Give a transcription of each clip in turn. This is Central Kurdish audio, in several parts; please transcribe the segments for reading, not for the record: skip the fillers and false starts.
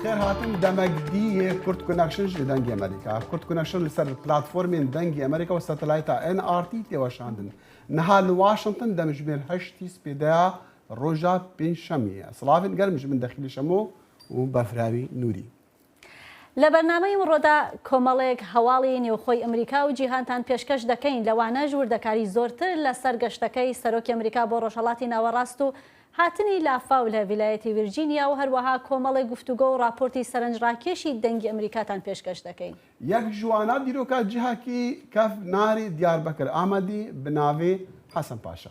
Xêr hatin demek dî yê Kurd Connection ji Dengê Amerîka. Kurd Connection li ser platformên Dengê Amerîka û satelayta NRT tê weşandin. Niha li Washington demjimêr heştî spêdeya roja pêncşemê ye. Silavên germ ji min Dexîlê Şemo û Berfiravî Nûrî. لە بەرنامەی ئمڕۆدا کۆمەڵێک هەواڵی نێوخۆی ئەمریکا و جیهانتان پێشکەش دەکەین، لەوانەش وردەکاری زۆرتر لەسەر گەشتەکەی سەرۆکی ئەمریکا بۆ ڕۆژهەڵاتی ناوەڕاست و هاتنی لافاو لە ویلایەتی ویرجینیا و هەروەها کۆمەڵێک گفتوگۆ و ڕاپۆرتی سەرنجڕاکێشی دەنگی ئەمریکاتان پێشکەش دەکەین. یەک ji wana dîroka cihekî kef narê Diyarbekir Amedê bi navê Hesen Paşa.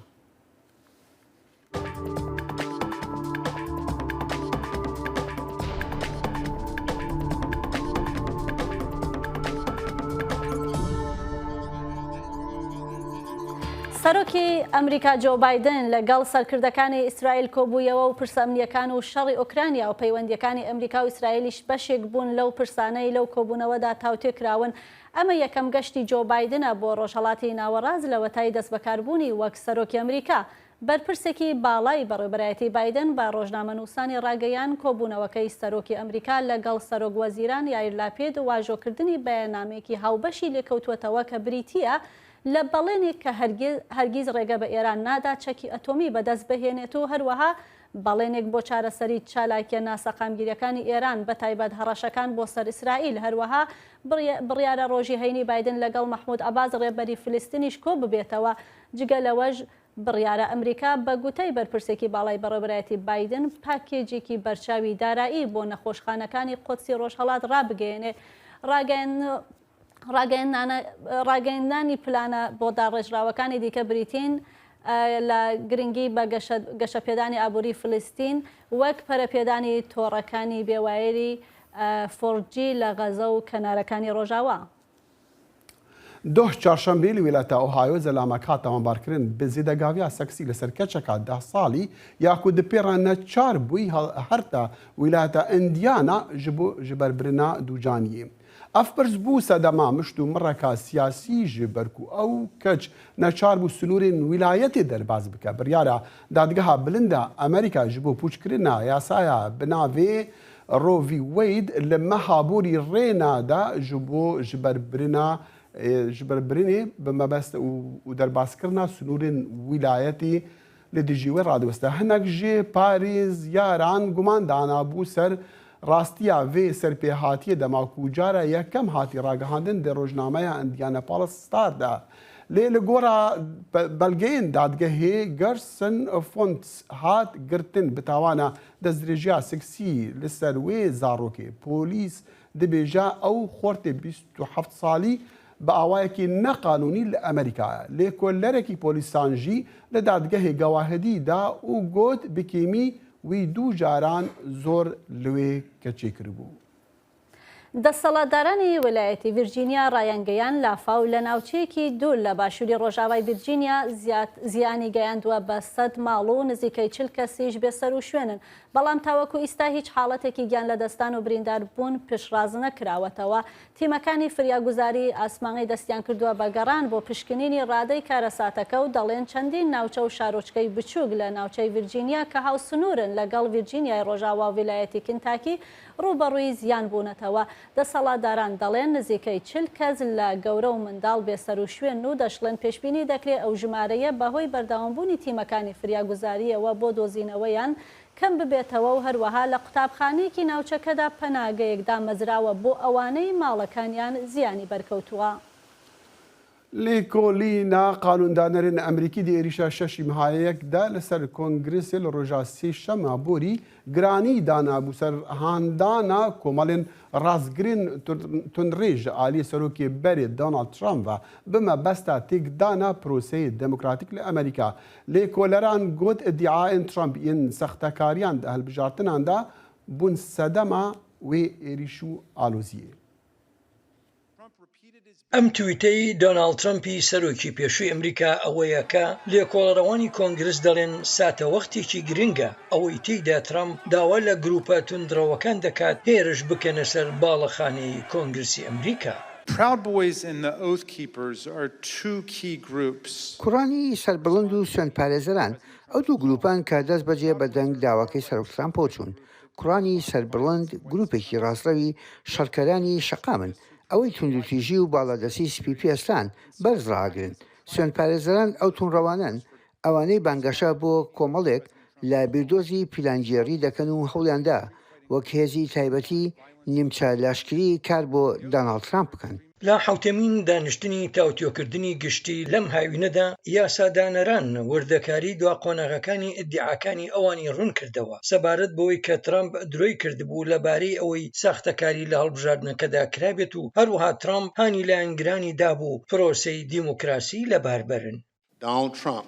سەرۆکی ئەمریکا جۆ بایدن لەگەڵ سەرکردەکانی ئیسرائیل کۆبوویەوە و پرسە ئەمنییەکان و شەڕی ئۆکرانیا و پەیوەندییەکانی ئەمریکا و ئیسرائیلیش بەشێک بوون لەو پرسانەی لەو کۆبوونەوەدا تاوتوێ کراون. ئەمە یەکەم گەشتی جۆ بایدنە بۆ ڕۆژهەڵاتی ناوەڕاست لەوەتای دەستبەکاربوونی وەک سەرۆکی ئەمریکا. بەرپرسێکی باڵای بەڕێوبەرایەتی بایدن بە ڕۆژنامەنووسانی ڕاگەیاند، کۆبوونەوەکەی سەرۆکی ئەمریکا لەگەڵ سەرۆک وەزیران یایر لاپید واژۆکردنی بەیاننامەیەکی هاوبەشی لێکەوتووەتەوە کە بریتییە لە بەڵێنێک کە هەرگیز ڕێگە بە ئێران نادات چەکی ئەتۆمی بەدەست بهێنێت و هەروەها بەڵێنێک بۆ چارەسەری چالاکییە ناسەقامگیرەکانی ئێران بەتایبەت هەڕەشەکان بۆ سەر ئیسرائیل. هەروەها بڕیارە ڕۆژی هەینی بایدن لەگەڵ مەحمود عەباس ڕێبەری فلستینیش کۆببێتەوە. جگە لەوەش بڕیارە ئەمریکا بە گوتەی بەرپرسێکی باڵای بەڕێوەبەرایەتی بایدن پاکێجێکی بەرچاوی دارایی بۆ نەخۆشخانەکانی قودسی ڕۆژهەڵات ڕابگەیەنێ. ڕاگەیەندنانی پلانە بۆ داڕێژراوەکانی دیکە بریتین لە گرنگی بە گەشەپێدانی ئابووری فلستین وەک پەرەپێدانی تۆڕەکانی بێ وایەری فۆر جی لە غەزە و کەنارەکانی ڕۆژاوا. Doh çarşembê li wîlata Ohio zelamek hat tawanbarkirin bi zêdegaviya seksî li ser keçeka deh salî ya ku di pê re neçar bûyî herta wîlayeta Indiana ji bo jiberbirina dûcaniyê. Ev pirs bû sedema mişt û mireka siyasî ji ber ku ew keç neçar bû sinûrên wîlayetê derbas bike. Biryara Dadgeha Bilind a Amerîka ji bo pûçkirina yasaya bi navê Roe v. Wade li meha borî rê nada ji bo jiberbirina jiberbirinê bi mebest û derbaskirina sinûrên wîlayetê li dijî wê radiweste. Hinek ji parêzyaran guman danabû ser rastiya vê serpêhatiyê dema ku cara yekem hatî ragihandin di rojnameya Indianapolis Star de. Lê li gora belgeyên dadgehê Gerson Fontes hat girtin bi tawana Destdirêjiya seksî li ser wê zarokê. Polîs dibêje ew xortê 27 salî bi awayekî neqanûnî li Amerîka ye. Lêkolerekî polîsan jî li dadgehê gewahidî da û got bi kêmî wî du caran zor li wê keçê kiribû. دەسەڵاتدارانی ویلایەتی ڤیرجینیا ڕایانگەیاند، لافاو لە ناوچەیەکی دوور لە باشووری ڕۆژاوای ڤیرجینیا زیانی گەیاندووە بە سەد ماڵ و نزیکەی 40 کەسیش بێسەروشوێنن، بەڵام تاوەکو ئیستا هیچ حاڵەتێکی گیانلەدەستدان و برینداربوون پشتڕاستنەکراوەتەوە. تیمەکانی فریاگوزاری ئاسمانی دەستیان کردووە بە گەڕان بۆ پشکنینی ڕادەی کارەساتەکە و دەڵێن چەندین ناوچە و شارۆچکەی بچووک لە ناوچەی ڤیرجینیا کە هاوسنوورن لەگەڵ ڤیرجینیای ڕۆژاوا و ویلایەتی کنتاکی ڕووبەڕووی زیان بوونەتەوە. دەسەڵاتداران دەڵێن نزیکەی 40 کەس لە گەورە و منداڵ بێسەروشوێنن و دەشڵێن پێشبینی دەکرێت ئەو ژمارەیە بەهۆی بەردەوامبوونی تیمەکانی فریاگوزارییەوە بۆ دۆزینەوەیان کەم ببێتەوە و هەروەها لە قوتابخانەیەکی ناوچەکەدا پەناگەیەک دامەزراوە بۆ ئەوانەی ماڵەکانیان زیانی بەرکەوتووە. Lêkolîna qanûndanerên Amerîkî di êrîşa şeşî mehayek de li ser Kongresê li roja Sêşema borî giranî danabû ser handana komelên rastgirên tundrê ji aliyê serokê berê Donald Trump ve bi mebesta têkdana proseyê demokratîk li Amerîka. Lêkoleran got îdiayên Trump yên sextekariyan di hilbijartinan de bûn sedema wê êrîş û aloziyê. ئەم تویتەی دۆناڵد ترەمپی سەرۆکی پێشووی ئەمریکا ئەوەیە کە لێکۆڵەرەوانی کۆنگرس دەڵێن ساتەوەختێکی گرنگە ئەوەی تێیدا ترەمپ داوا لە گروپە توندڕەوەکان دەکات هێرش بکەنە سەر باڵەخانەی کۆنگرسی ئەمریکا. Proud Boys and the Oath Keepers are two key groups. کوڕانی سەربڵند و سوێندپارێزەران ئەو دوو گروپەن کە دەستبەجێ بە دەنگ داواکەی سەرۆک ترامپەوە چوون. کوڕانی سەربڵند گروپێکی ڕاستڕەوی شەڕکەرانی شەقامن، ئەوەی توندوتیژی و باڵادەستی سپیپێستان بەرز ڕائەگرن. سوێندپارێزەران ئەو توندڕەوانەن، ئەوانەی بانگەشە بۆ کۆمەڵێک لە بیردۆزی پیلانگێڕی دەکەن و هەوڵیاندا وەک هێزی تایبەتی نیمچە لەشکری کار بۆ داناڵد ترامپ بکەن. لە حەوتەمین دانیشتنی تاوتوێکردنی گشتی لەم هاوینەدا، یاسادانەران وردەکاری دوا قۆناغەکانی ئیدیعاکانی ئەوانی ڕوونکردەوە سەبارەت بەوەی کە ترامپ درۆی کردبوو لەبارەی ئەوەی ساختەکاری لە هەڵبژاردنەکەدا کرابێت و هەروەها ترامپ هانی لایەنگرانی دابوو پرۆسەی دیموکراسی لەباربەرن. Donald Trump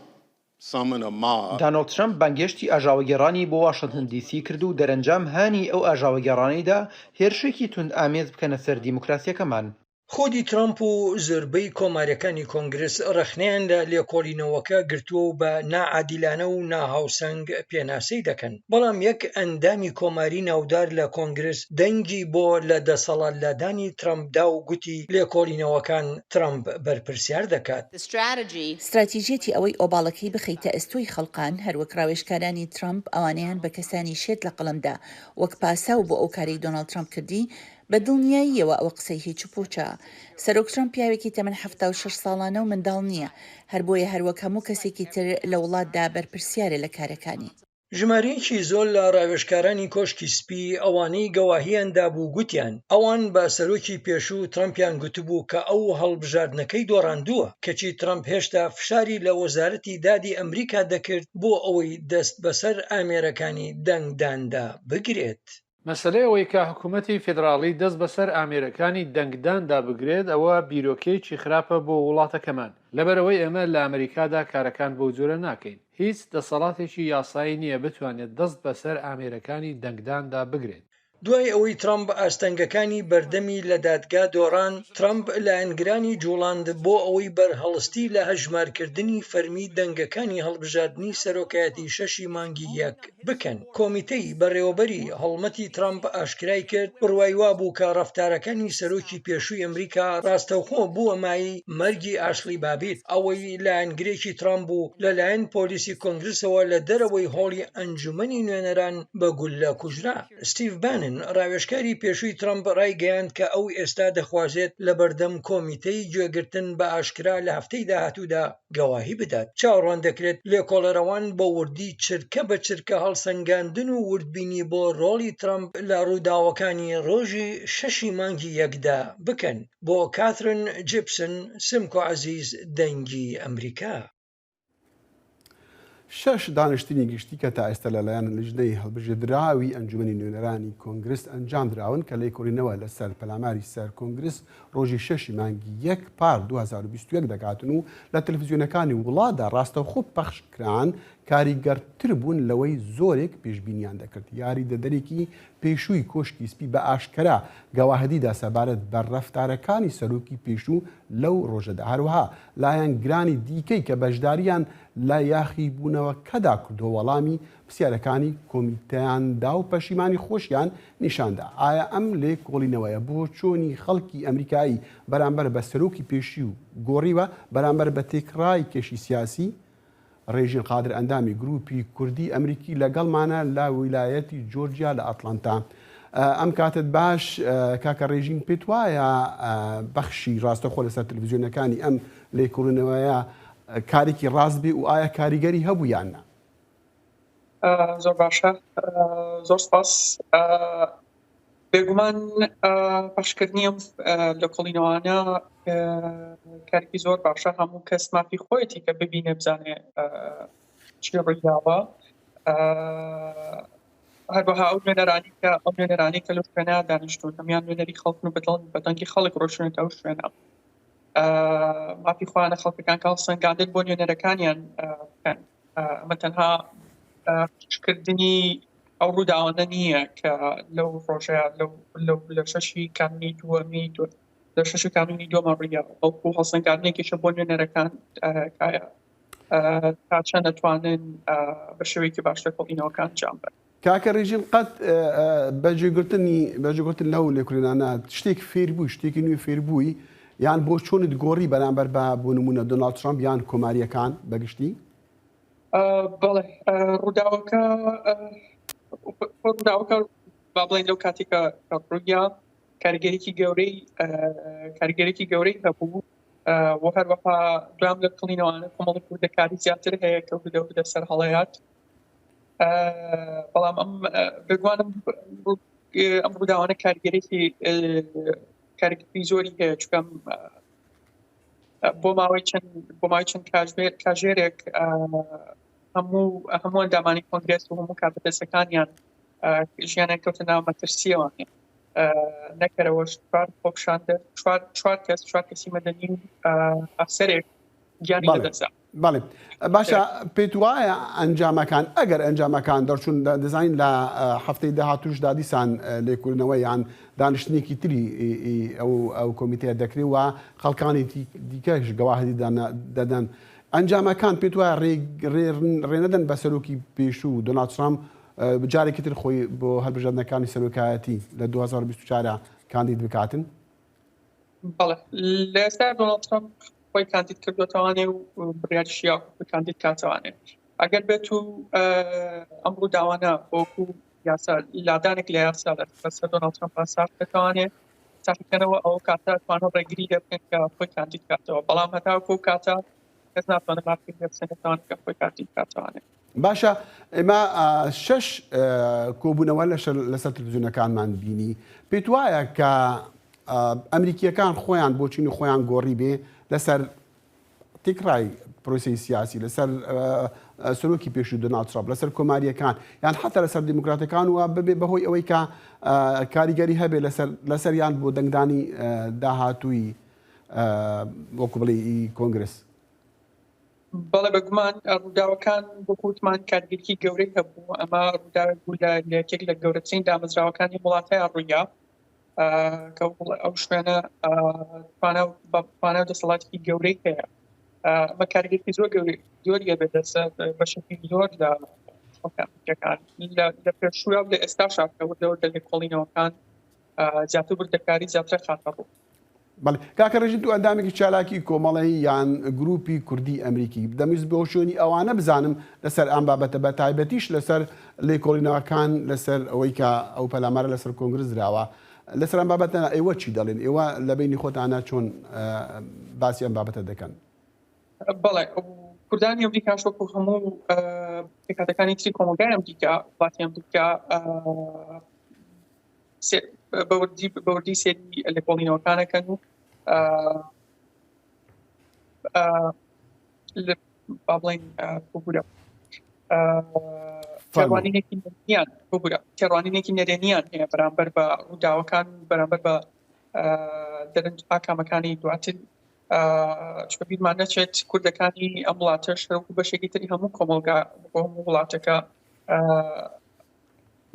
summoned a mob. دانۆڵد ترەمپ بانگهێشتی ئاژاوەگێڕانی بۆ واشنتن دی سی کرد و دەرەنجام هانی ئەو ئاژاوەگێڕانەی دا هێرشێکی توندئامێز بکەنە سەر دیموکراسییەکەمان. خودی ترەمپ و زۆربەی کۆمارییەکانی کۆنگرس ڕەخنەیان لە لێکۆڵینەوەکە گرتووە و بە ناعادیلانە و ناهاوسەنگ پێناسەی دەکەن، بەڵام یەک ئەندامی کۆماری ناودار لە کۆنگرس دەنگی بۆ لە دەسەڵات لادانی ترەمپ دا و گوتی لێکۆڵینەوەکان ترەمپ بەرپرسیار دەکات. ستراتیژیەتی ئەوەی ئۆباڵەکەی بخەیتە ئەستۆی خەڵقان، هەروەک ڕاوێژکارانی ترەمپ ئەوانەیان بە کەسانی شێت لە قەڵەم دا وەک پاساو بۆ ئەو کارەی دۆناڵد ترەمپ کردی، بە دڵنیاییەوە ئەوە قسەی هیچ و پوچە. سەرۆک ترەمپ پیاوێکی تەمەن 76 ساڵانە و منداڵ نییە، هەر بۆیە هەروەک هەموو کەسێکی تر لە وڵاتدا بەرپرسیارە لە کارەکانی. ژمارەیەکی زۆر لە ڕاوێژکارانی کۆشکی سپی ئەوانەی گەواهیان دابوو گوتیان ئەوان بە سەرۆکی پێشوو ترەمپیان گوتبوو کە ئەو هەڵبژاردنەکەی دۆڕاندووە، کەچی ترەمپ هێشتا فشاری لە وەزارەتی دادی ئەمریکا دەکرد بۆ ئەوەی دەست بەسەر ئامێرەکانی دەنگداندا بگرێت. مەسەلەی ئەوەی کە حکوومەتی فیدراڵی دەست بەسەر ئامێرەکانی دەنگداندا بگرێت ئەوە بیرۆکەیەکی خراپە بۆ وڵاتەکەمان، لەبەرئەوەی ئێمە لە ئەمریکادا کارەکان بەو جۆرە ناکەین. هیچ دەسەڵاتێکی یاسایی نییە بتوانێت دەست بەسەر ئامێرەکانی دەنگداندا بگرێت. دوای ئەوەی ترەمپ ئاستەنگەکانی بەردەمی لە دادگا دۆڕان، ترەمپ لایەنگرانی جوڵاند بۆ ئەوەی بەرهەڵستی لە هەژمارکردنی فەرمی دەنگەکانی هەڵبژاردنی سەرۆکایەتی شەشی مانگی یەک بکەن. کۆمیتەی بەڕێوەبەری هەڵمەتی ترەمپ ئاشکرای کرد، بڕوای وابوو کە ڕەفتارەکانی سەرۆکی پێشووی ئەمریکا ڕاستەوخۆ بووە مایەی مەرگی ئاشلی بابیت، ئەوەی لایەنگرێکی ترەمپ بوو لەلایەن پۆلیسی کۆنگرسەوە لە دەرەوەی هۆڵی ئەنجومەنی نوێنەران بە گوللە کوژرا. ستیڤ بانن، ڕاوێژکاری پێشووی ترەمپ ڕایگەیاند کە ئەو ئێستا دەخوازێت لەبەردەم کۆمیتەی گوێگرتن بە ئاشکرا لە هەفتەی داهاتوودا گەواهی بدات. چاوەڕوان دەکرێت لێکۆڵەرەوان بە وردی چرکە بە چرکە هەڵسەنگاندن و وردبینی بۆ ڕۆڵی ترەمپ لە ڕووداوەکانی ڕۆژی شەشی مانگی یەکدا بکەن. بۆ کاترن جیپسن، سمکۆ عەزیز، دەنگی ئەمریکا. شەش دانیشتنی گشتی کە تا ئێستا لەلایەن لیژنەی هەڵبژێردراوی ئەنجومەنی نوێنەرانی کۆنگرس ئەنجامدراون کە لێکۆڵینەوە لەسەر پەلاماری سەر کۆنگرس ڕۆژی شەشی مانگی یەک پار 2021 دەکاتن و لە تەلەفزیۆنەکانی وڵاتدا ڕاستەوخۆ پەخش کران کاریگەرتر بوون لەوەی زۆرێک پێشبینیان دەکرد. یاریدەدەرێکی پێشووی کۆشکی سپی بە ئاشکەرا گەواهدی دا سەبارەت بە ڕەفتارەکانی سەرۆکی پێشوو لەو ڕۆژەدا. هەروەها لایەنگرانی دیکەی کە بەشدارییان لە یاخیبوونەوەکەدا کردووە وەڵامی پرسیارەکانی کۆمیتەیان دا و پەشیمانی خۆشیان نیشان دا. ئایا ئەم لێکۆڵینەوەیە بۆچوونی خەڵکی ئەمریکایی بەرامبەر بە سەرۆکی پێشوو گۆڕیوە بەرامبەر بە تێکڕای کێشی سیاسی؟ ڕێژین قادر ئەندامی گروپی کوردی ئەمریکی لەگەڵمانە لە ویلایەتی جۆرجیا لە ئەتلانتا. ئەم کاتت باش کاکە ڕێژین پێت وایە بەخشی ڕاستەخۆ لەسەر تەلەڤیزیۆنەکانی ئەم لێکۆڵینەوەیە کارێکی ڕاست بێ و ئایا کاریگەری هەبوو یان نا؟ زۆر باشە زۆر سپاس بێگومان پەخشکردنی ئەم لێکۆڵینەوانە کارێکی زۆر باشە هەموو کەس مافی خۆیەتی کە ببینێ بزانێ چی ڕوویداوە هەروەها ئەو نوێنەرانی کە ئەو نوێنەرانی کە لەو شوێنە دانیشتون هەمان نوێنەری خەڵکن و بەدڵ بەدەنگی خەڵک ڕۆشتونەتە ئەو شوێنە مافی خۆیانە خەڵکەکان کە هەڵسەنگاندن بۆ نوێنەرەکانیان بکەن ئەمە تەنها کردنی ئەو ڕووداوانە نییە کە لەو ڕۆژەیە لەو لە شەشی کانونی دووەمی لە شەشی کانونی دووەمە ڕوویدا بەڵکو هەڵسەنگاندنێکیشە بۆ نوێنەرەکان کایە تا چەند دەتوانن بە شێوەیەکی باش لێکۆڵینەوەکان ئەنجام بەن. کاکە ڕێژین قەت بە جێگرتنی بە جێگرتن لەو لێکۆڵینانە شتێک فێر بووی شتێکی نوێ فێر بووی یان بۆ چۆنت گۆڕی بەرامبەر بە بۆ نمونە دۆناڵد ترامپ یان کۆمارییەکان بەگشتی؟ بەڵێ ڕووداوەکە. ڕووداوەکە با بڵێین لەو کاتێک کە ڕوویا کاریگەریی گەورەی کاریگەریی گەورەی هەبوو و هەروەها دوام لە کڵینەوانە کۆمەڵێک وردەکاری زیاتر هەیە کە وردە وردە سەر هەڵەیات بەڵام ئەم بێگوانم ئەم ڕووداوانە کاریگەریی کاریگەری زۆری هەیە چکەم بۆ ماوەی چەند بۆ ماوەی چەند کاژمێر کاژێرێک هەموو هەموو ئەندامانی کۆنگرێس و هەموو کاربەدەستەکانیان ژیانیان کەوتە ناو مەترسیەوە نەکەرەوەش چوار خۆپیشاندەر چوار چوار کەس چوار کەسی مەدەنی و ئەفسەرێک گیانی لەدەستدا. بەڵێ باشە پێت وایە ئەنجامەکان ئەگەر ئەنجامەکان دەرچوون دەزانین لە هەفتەی داهاتووشدا دیسان لێکۆڵینەوە یان دانیشتنێکی تری ئەو ئەو کۆمیتەیە دەکرێت و خەڵکانی دیکەش گەواهی دەدەن ئەنجامەکان پێت وایە ڕێنەدەن بە سەرۆکی پێشوو دۆناڵد ترامپ جارێکی تر خۆی بۆ هەلبژاردنەکانی سەرۆکایەتی لە 2024 کاندید بکاتن؟ بەڵێ لە ئێستا دۆناڵد ترامپ خۆی کاندید کردوەتەوانێ و بڕیاریشی خۆی کاندید کاتەوانێ ئەگەر بێت و ئەم ڕووداوانە وەکو یاسا لادانێک لە یاسا لەسەر دۆناڵد ترامپ ساخ بێتەوانێ تاقیکەنەوە ئەو کاتە توانە ڕێگری لێ بکەن کە خۆی کاندید کاتەوە بەڵام هەتاوەکو ئەو کاتە کەس ناتوانێت مافی لێ بسەنێتەوە کە خۆی کاندید کاتەوانێ. باشە ئێمە شەش کۆبوونەوە لەسەر تلفزیۆنەکانمان بینی پێت وایە کە ئەمریکیەکان خۆیان بۆچینی خۆیان گۆڕی بێ لەسەر تێکڕای پرۆسەی سیاسی لەسەر سەرۆکی پێشوو دۆناڵد ترامپ لەسەر کۆماریەکان یان حتا لەسەر دیموکراتەکان و ببێ بەهۆی ئەوەی کە کاریگەری هەبێ لەسەر لەسەریان بۆ دەنگدانی داهاتووی وەکو بڵێ کۆنگرس. بەڵێ بەگومان ڕووداوەکان وەکو وتمان کاریگەریی گەورەی هەبوو، ئەمە ڕووداوێک بوو لە یەکێک لە گەورەترین دامەزراوەکانی وڵاتەیان ڕوویا کە ئەو شوێنە توانا و دەسەڵاتێکی گەورەی هەیە. ئەمە کاریگەریی زۆر گەورەی زۆری هەبێت لەسەر بەشێکی زۆر لە خەڵکان لە پێشووە و لە ئێستاشا کە وردە وردە لێکۆڵینەوەکان زیاتر وردەکاری زیاتر خاتە ڕوو. بەڵێ کاکە ڕێژین تو ئەندامێکی چالاکی کۆمەڵەی یان گروپی کوردی ئەمریکی دەمویست بۆچوونی ئەوانە بزانم لەسەر ئەم بابەتە بە تایبەتیش لەسەر لێکۆڵینەوەکان لەسەر ئەوەی کە ئەو پەلامارە لەسەر کۆنگرس دراوە لەسەر ئەم بابەتە ئێوە چی دەڵێن ئێوە لە بینی خۆتانە چۆن باسی ئەم بابەتە دەکەن؟ بەڵێ کوردانی ئەمریکاش وەکو هەموو پێکهاتەکانی تری کۆمەڵگای ئەمریکا وڵاتی ئەمریکا بەوردی سێری لێکۆڵینەوەکانەکەن و با بڵین ببورە تێڕوانینێکی نەرێنیان ببورە تێڕوانینێکی نەرێنیان هەیە بەرامبەر بە ڕووداوەکان بەرامبەر بە دەرنج ئاکامەکانی دواتر چونکە بیرمان نەچێت کوردەکانی ئەم وڵاتەش وەکو بەشێکی تری هەموو کۆمەڵگا بۆ هەموو وڵاتەکە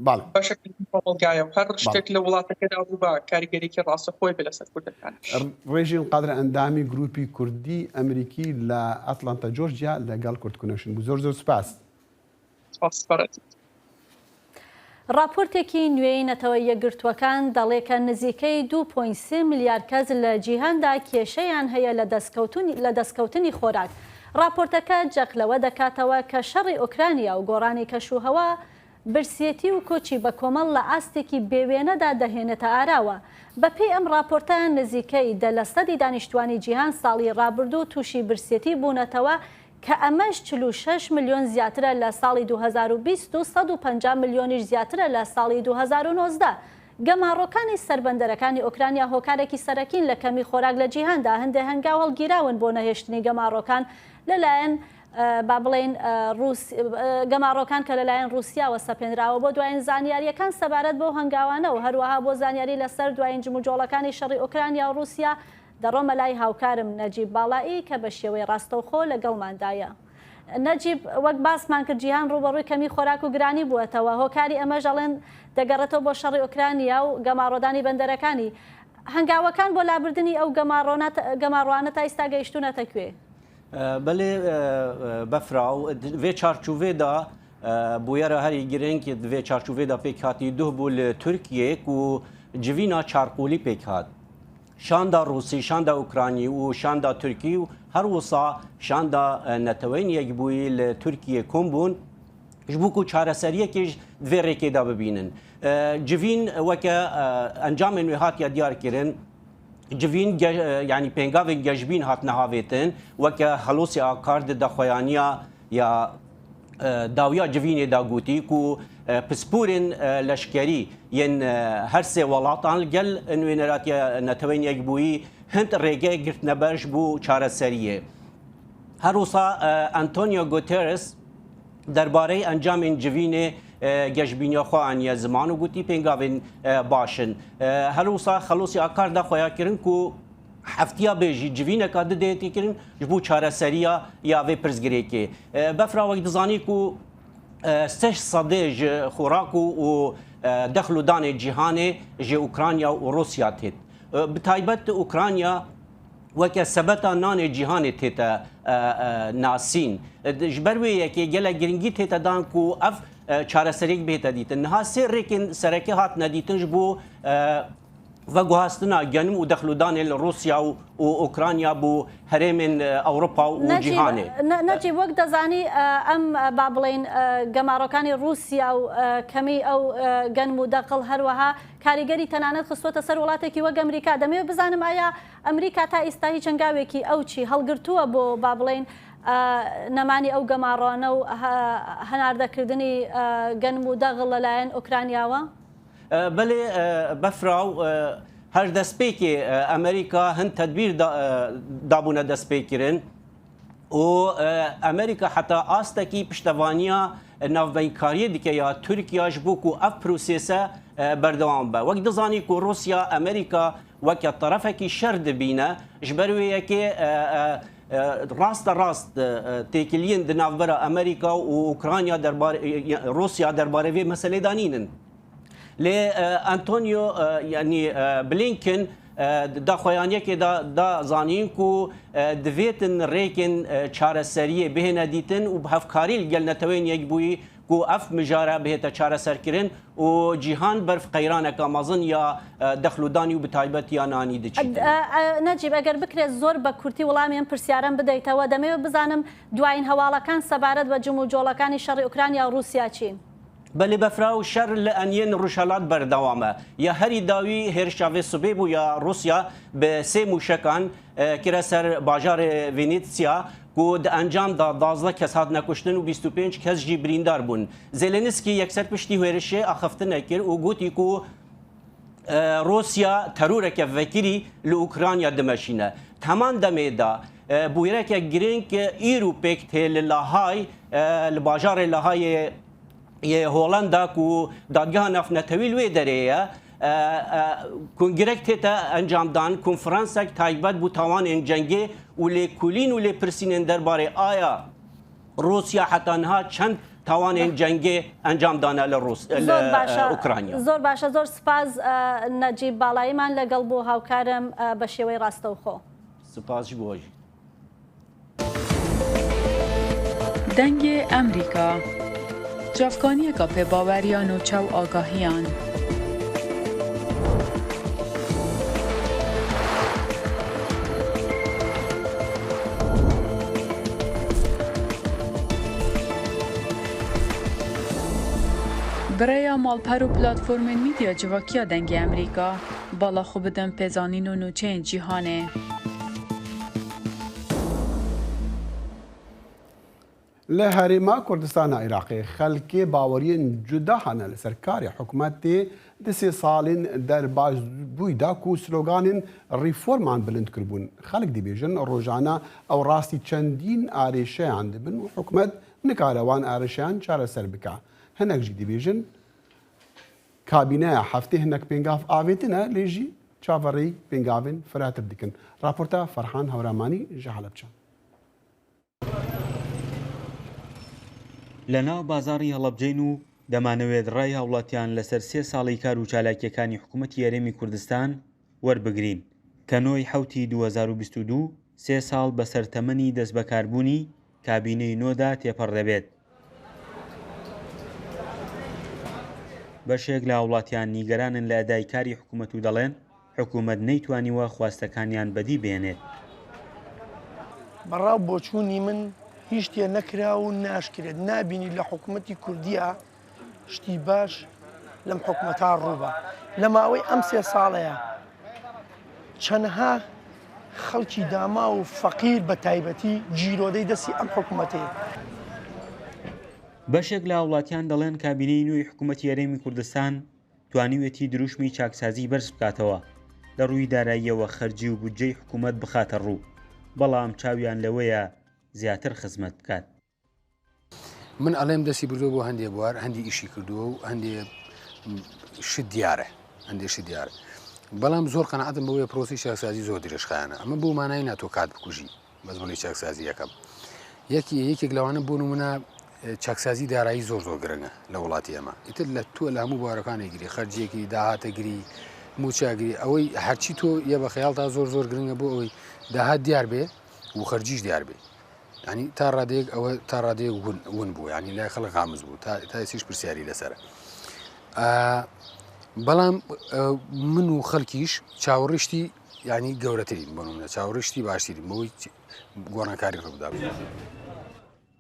بەڵێ. بەشێکی کۆمەڵگایە و هەر شتێک لە وڵاتەکەدا ڕوو بە کاریگەریی ڕاستەخۆی بێ لەسەر کوردەکان. ڕێژین قادر ئەندامی گروپی کوردی ئەمریکی لە ئەتلانتا جۆرجیا لەگەڵ کورد کونەکشن بوو زۆر زۆر سوپاس. سپاس بەڕێزت. ڕاپۆرتێکی نوێی نەتەوە یەکگرتووەکان دەڵێ کە نزیکەی 2.3 ملیار کەس لە جیهاندا کێشەیان هەیە لە دەستکەوتنی خۆراک. ڕاپۆرتەکە جەخت لەوە دەکاتەوە کە شەڕی ئۆکرانیا و گۆڕانی کەشوهەوا برسیێتی و کۆچی بەکۆمەڵ لە ئاستێکی بێوێنەدا دەهێنێتە ئاراوە. بەپێی ئەم ڕاپۆرتە نزیکەی دە لەسەدی دانیشتوانی جیهان ساڵی ڕابردوو تووشی برسیێتی بوونەتەوە کە ئەمەش 46 ملیۆن زیاترە لە ساڵی 2020 و 150 ملیۆنیش زیاترە لە ساڵی 2019. گەماڕۆکانی سەر بەندەرەکانی ئۆکرانیا هۆکارێکی سەرەکین لە کەمی خۆراک لە جیهاندا، هەندێ هەنگاو هەڵگیراون بۆ نەهێشتنی گەماڕۆکان لەلایەن با بڵێین ڕوس گەماڕۆکان کە لەلایەن ڕوسیاوە سەپێنراوە. بۆ دوایین زانیارییەکان سەبارەت بەو هەنگاوانە و هەروەها بۆ زانیاری لەسەر دوایین جموجۆڵەکانی شەڕی ئۆکرانیا و ڕوسیا دەڕۆمە لای هاوکارم نەجیب باڵائی کە بە شێوەی ڕاستەوخۆ لەگەڵماندایە. نەجیب، وەک باسمان کرد جیهان ڕووبەڕووی کەمی خۆراک و گرانی بووەتەوە، هۆکاری ئەمەش ئەڵێن دەگەڕێتەوە بۆ شەڕی ئۆکرانیا و گەماڕۆدانی بەندەرەکانی. هەنگاوەکان بۆ لابردنی ئەو گەماڕۆانە تا ئیستا گەیشتوونەتە کوێ؟ بەلێ بەفراو ڤێ چارچوڤێدا بویەرە هەری گرنگ ڤێ چارچوڤێدا پێکهاتی دوه بوو لە تورکیە و جڤینا چارقولی پێکهات. شاندا ڕووسی، شاندا ئوکرانی و شاندا تورکی و هەروسا شاندا نەتەوەین یەکبوویی لە تورکیە کۆم بوون. Ji bo ku çareseriyekê ji di vê rêkê de bibînin. Civîn weke encamên wê hatiye diyarkirin, civîn yanî pêngavên geşbîn hatine havêtin weke Helosê Akar di daxuyaniya ya dawiya civînê de gotî ku pisporên leşkerî yên her sê welatan li gel Nûneratiya Neteweyên Yekbûyî hind rêgeh girtine ber ji bo çareseriyê. Her wisa Antonio Guterres derbareyê encamên civînê geşbîniya xwe aniye ziman û gotî pêngavên baş in. Her wisa Xelosî Akar da xweyakirin ku heftiya bê jî civîneka di dê tê kirin ji bo çareseriya ya vê pirsgirêkê. Befra wek dizanî ku seş sedê ji xorak û dexl û danê cîhanê ji Ukrayna û Rûsya têt. Bi taybet Ukrayna weke sebeta nanê cîhanê tête nasîn. Ji ber wê yekê gelek giringî tête dan ku ev çareseriyek bihête dîtin. Niha sê rêkên sereke hatine dîtin ji bo veguhastina genim û dexlûdanê li Rûsya û Ukrayna bo herêmên Ewropa û cîhanê. Necîb wek dezanî em ba bilên gemarokanî Rûsya û kemî ew genim û dexl herweha کاریگەری تەنانەت خستووەتە سەر وڵاتێکی وەک ئەمریکا، دەمەوێت بزانم ئایا ئەمریکا تا ئیستا هیچ هەنگاوێکی ئەو چی هەڵگرتووە بۆ با بڵێین نەمانی ئەو گەماڕۆانە و هەناردەکردنی گەنم و دەغڵ لەلایەن ئۆکرانیاوە؟ بەلێ بەفراو هەر دەستپێکێ ئەمریکا هەند تەدبیر دابوونە دەستپێکردن و ئەمریکا حتا ئاستەکی پشتەوانیا ناوبەینکاریە دیکە یا تورکیاش بۆ کو ئەف پروسێسە بەردەوام بە وەک دەزانی کو روسیا ئەمریکا وەکە تەرەفێکی شەر دبینە ji ber wê yekê ڕاستە ڕاست têkiliyên di navbera Amerîka û Ukrayna Rûsya derbarê vê meselê de nînin. Lê Antonio yanî Blinken di daxuyaniyekê de da zanîn ku divêtin rêkên çareseriyê bihêne dîtin û bi hevkarî li gel Neteweyên Yekbûyî ku ev mijare bihête çareserkirin û cîhan berf qeyraneka mezin ya dexlûdanî û bi taybet ya nanî diçîtin. Necîb, eger bikirê zor bi kurtî welamê em pirsyaran bideytewe, demêwe bizanim dwayîn hewalakan sebaret be cimûcolakani şerê Ukrayna û Rûsya çîn? Belê befra û şer li eniyên Rojhilat berdewam e. Ya herî dawî hêrişa vê sibê bû ya Rûsya bi sê mûşekan kire ser bajarê Vinnytsia ku di encam de 12 kes hatine kuştin û 25 kes jî birîndar bûn. Zelenskiy yekser piştî hêrişê axiftinek kir û gotî ku Rûsya teroreke vekirî li Ukrayna dimeşîne. Di heman demê de bûyereke girîng îro pêk tê li Lahay li bajarê Lahayê yê Holanda ku dadgeha navnetewî li wê derê ye kongirek tête encamdan konferansek taybet bû tawanên cengê û lêkolîn û lêpirsînên derbarê aya Rûsya heta niha çend tawanên cengê encam dane li Ukrayna. Zor başe zor spas Necîb Balayîman لەگەڵ بوو هاوکارم بە شێوەی ڕاستەوخۆ. Spas ji bo jî. Dengê Emrîka, çavkaniyeka pêbaweriya nûçe û agahiyan. Bi rêya malper û platformên mîdya civakiya Dengê Emrîka, bala xwe bidin pêzanîn û nûçeyên cîhanê. Li Herêma Kurdistana Iraqê xelkê baweriyên cuda hene li ser karê hikûmetê di sê salên derbasbûyî de ku sloganên reforman bilind kiribûn. Xelk dibêjin rojane ew rastî çendîn arêşeyan dibin û hikûmet nikare wan arêşeyan çareser bike. Hinek jî dibêjin kabîneya heftê hinek pêngav avêtine lê jî çaverêyî pêngavên firehtir dikin. Raporta Ferhan Hewramanî ji Helebçe. لە ناو بازاڕی هەڵەبجەین و دەمانەوێت ڕای هاوڵاتیان لەسەر سێ ساڵی کار و چالاکیەکانی حکوومەتی هەرێمی کوردستان وەربگرین کە نۆی حەوتی 2022 سێ ساڵ بەسەر تەمەنی دەستبەکاربوونی کابینەی نۆدا تێپەڕ دەبێت. بەشێک لە هاوڵاتیان نیگەرانن لە ئەدای کاری حکوومەت و دەڵێن حکوومەت نەیتوانیوە خواستەکانیان بەدی بێنێت. بەڕا و بۆچوونی من. هیچ شتێ نەکرا و ناشکرێت نابینی لە حکوومەتی کوردیە شتی باش لەم حکومەتا ڕووبا لە ماوەی ئەم سێ ساڵەیە چەنەها خەڵکی داماو و فەقیر بە تایبەتی گیرۆدەی دەستی ئەم حکومەتەیە. بەشێک لە هاوڵاتیان دەڵێن کابینەی نوێی حکومەتی هەرێمی کوردستان توانیویەتی دروشمی چاکسازی بەرز بکاتەوە، لە ڕووی داراییەوە خەرجی و بودجەی حکومەت بخاتە ڕوو، بەڵام چاویان لەوەیە زیاتر خزمەت بکات. من ئەڵێم دەستی بردووە بۆ هەندێ بوار هەندی ئیشی کردووە و هەندێ شت دیارە هەندێ شت دیارە بەڵام زۆر قەنەعەتم بەوەیە پرۆسی چاکسازی زۆر درێژخایەنە ئەمە بۆ مانای ناتۆ کات بکوژی بەس بڵێ چاکسازی یەکەم یەکی یەکێک لەوانە بۆ نمونە چاکسازی دارایی زۆر زۆر گرنگە لە وڵاتی ئێمە ئیتر لە تۆ لە هەموو بوارەکانی گری خەرجیەکی داهاتەگری موچەگری ئەوەی هەرچی تۆ یە بە خەیاڵتا زۆر زۆر گرنگە بۆ ئەوەی داهات دیار بێ و خەرجیش دیار بێ ینی تا ڕادەیەک ئەوە تا ڕادەیەک ون ون بوو ینی لای خەڵک غامز بوو تا تا ئێستیش پرسیاری لەسەرە بەڵام من و خەڵکیش چاوەڕیشتی ینی گەورەترین بۆ نمونە چاوەڕیشتی باشترین بۆی گۆڕانکاری ڕوودا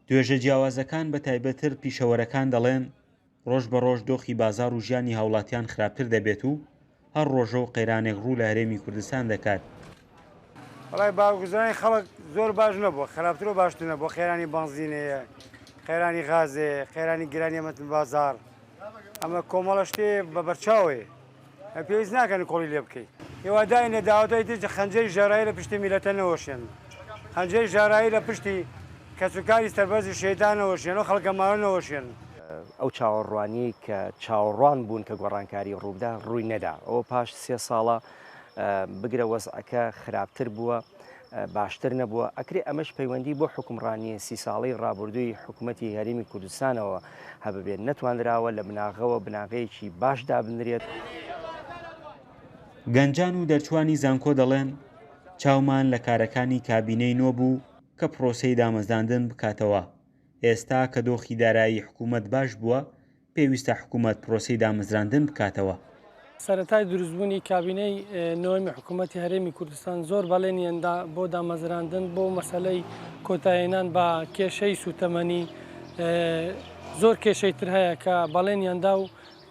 توێژە جیاوازەکان بە تایبەتر پیشەوەرەکان دەڵێن ڕۆژ بە ڕۆژ دۆخی بازاڕ و ژیانی هاوڵاتیان خراپتر دەبێت و هەر ڕۆژە و قەیرانێک ڕوو لە هەرێمی کوردستان دەکات. وەڵای باوگوزرانی خەڵک زۆر باش نەبووە خراپتر و باشتر نەبووە قەیرانی بەنزین هەیە قەیرانی غاز هەیە قەیرانی گرانی مەتن بازاڕ ئەمە کۆمەڵە شتێ بە بەرچاوەیە پێویست ناکە نکۆڵی لێ بکەی هیوادارین لە داهاتووی تر خەنجەری ژەهراوی لە پشتی میلەتە نەوەشێن خەنجەری ژەهراوی لە پشتی کەسوکاری سەربەرزی شەهیدان نەوەشێن و خەڵکە ماوە نەوەشێن. ئەو چاوەڕوانیەی کە چاوەڕوان بوون کە گۆڕانکاری ڕووبدا ڕووی نەدا ئەوە پاش سێ ساڵە بگرە وەزعەکە خراپتر بووە باشتر نەبووە ئەکرێ ئەمەش پەیوەندی بۆ حوکمڕانییە سی ساڵەی ڕابوردووی حکومەتی هەرێمی کوردستانەوە هەببێت نەتوانراوە لە بناغەوە بناغەیەکی باش دابنرێت. گەنجان و دەرچووانی زانکۆ دەڵێن، چاومان لە کارەکانی کابینەی نۆ بوو کە پرۆسەی دامەزراندن بکاتەوە، ئێستا کە دۆخی دارایی حکوومەت باش بووە، پێویستە حکوومەت پرۆسەی دامەزراندن بکاتەوە. سەرەتای دروستبوونی کابینەی نۆیەمی حکوومەتی هەرێمی کوردستان زۆر بەڵێنیان دا بۆ دامەزراندن بۆ مەسەلەی کۆتایهێنان بە کێشەی سووتەمەنی، زۆر کێشەی تر هەیە کە بەڵێنیان دا و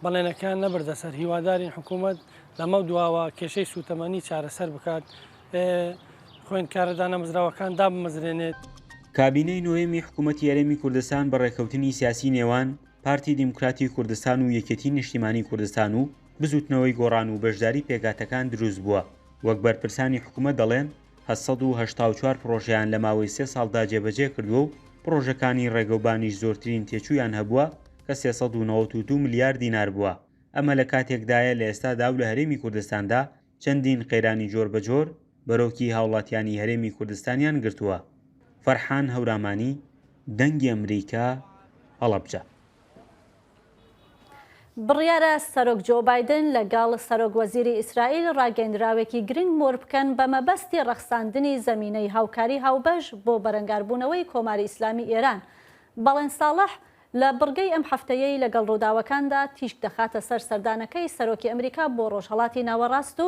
بەڵێنەکەیان نەبردە سەر، هیوادارین حکوومەت لەمەو دواوە کێشەی سووتەمەنی چارەسەر بکات. خوێندکارە دانەمەزراوەکان دابمەزرێنێت. کابینەی نۆیەمی حکوومەتی هەرێمی کوردستان بە ڕێککەوتنی سیاسی نێوان پارتی دیموکراتی کوردستان و یەکێتی نیشتیمانی کوردستان و بزووتنەوەی گۆڕان و بەشداری پێکهاتەکان دروست بووە، وەک بەرپرسانی حکومەت دەڵێن 884 پڕۆژەیان لە ماوەی سێ ساڵدا جێبەجێ کردووە و پڕۆژەکانی ڕێگەوبانیش زۆرترین تێچوویان هەبووە کە 392 ملیار دینار بووە، ئەمە لە کاتێکدایە لە ئێستادا و لە هەرێمی کوردستاندا چەندین قەیرانی جۆربەجۆر بەرۆکی هاوڵاتیانی هەرێمی کوردستانیان گرتووە. فەرحان هەورامانی، دەنگی ئەمریکا، هەڵەبجە. بڕیارە سەرۆک جۆ بایدن لەگەڵ سەرۆک وەزیری ئیسرائیل ڕاگەیندراوێکی گرنگ مۆر بکەن بە مەبەستی ڕەخساندنی زەمینەی هاوکاری هاوبەش بۆ بەرەنگاربوونەوەی کۆماری ئیسلامی ئێران. بەڵێن ساڵح لە بڕگەی ئەم هەفتەیەی لەگەڵ ڕووداوەکاندا تیشک دەخاتە سەر سەردانەکەی سەرۆکی ئەمریکا بۆ ڕۆژهەڵاتی ناوەڕاست و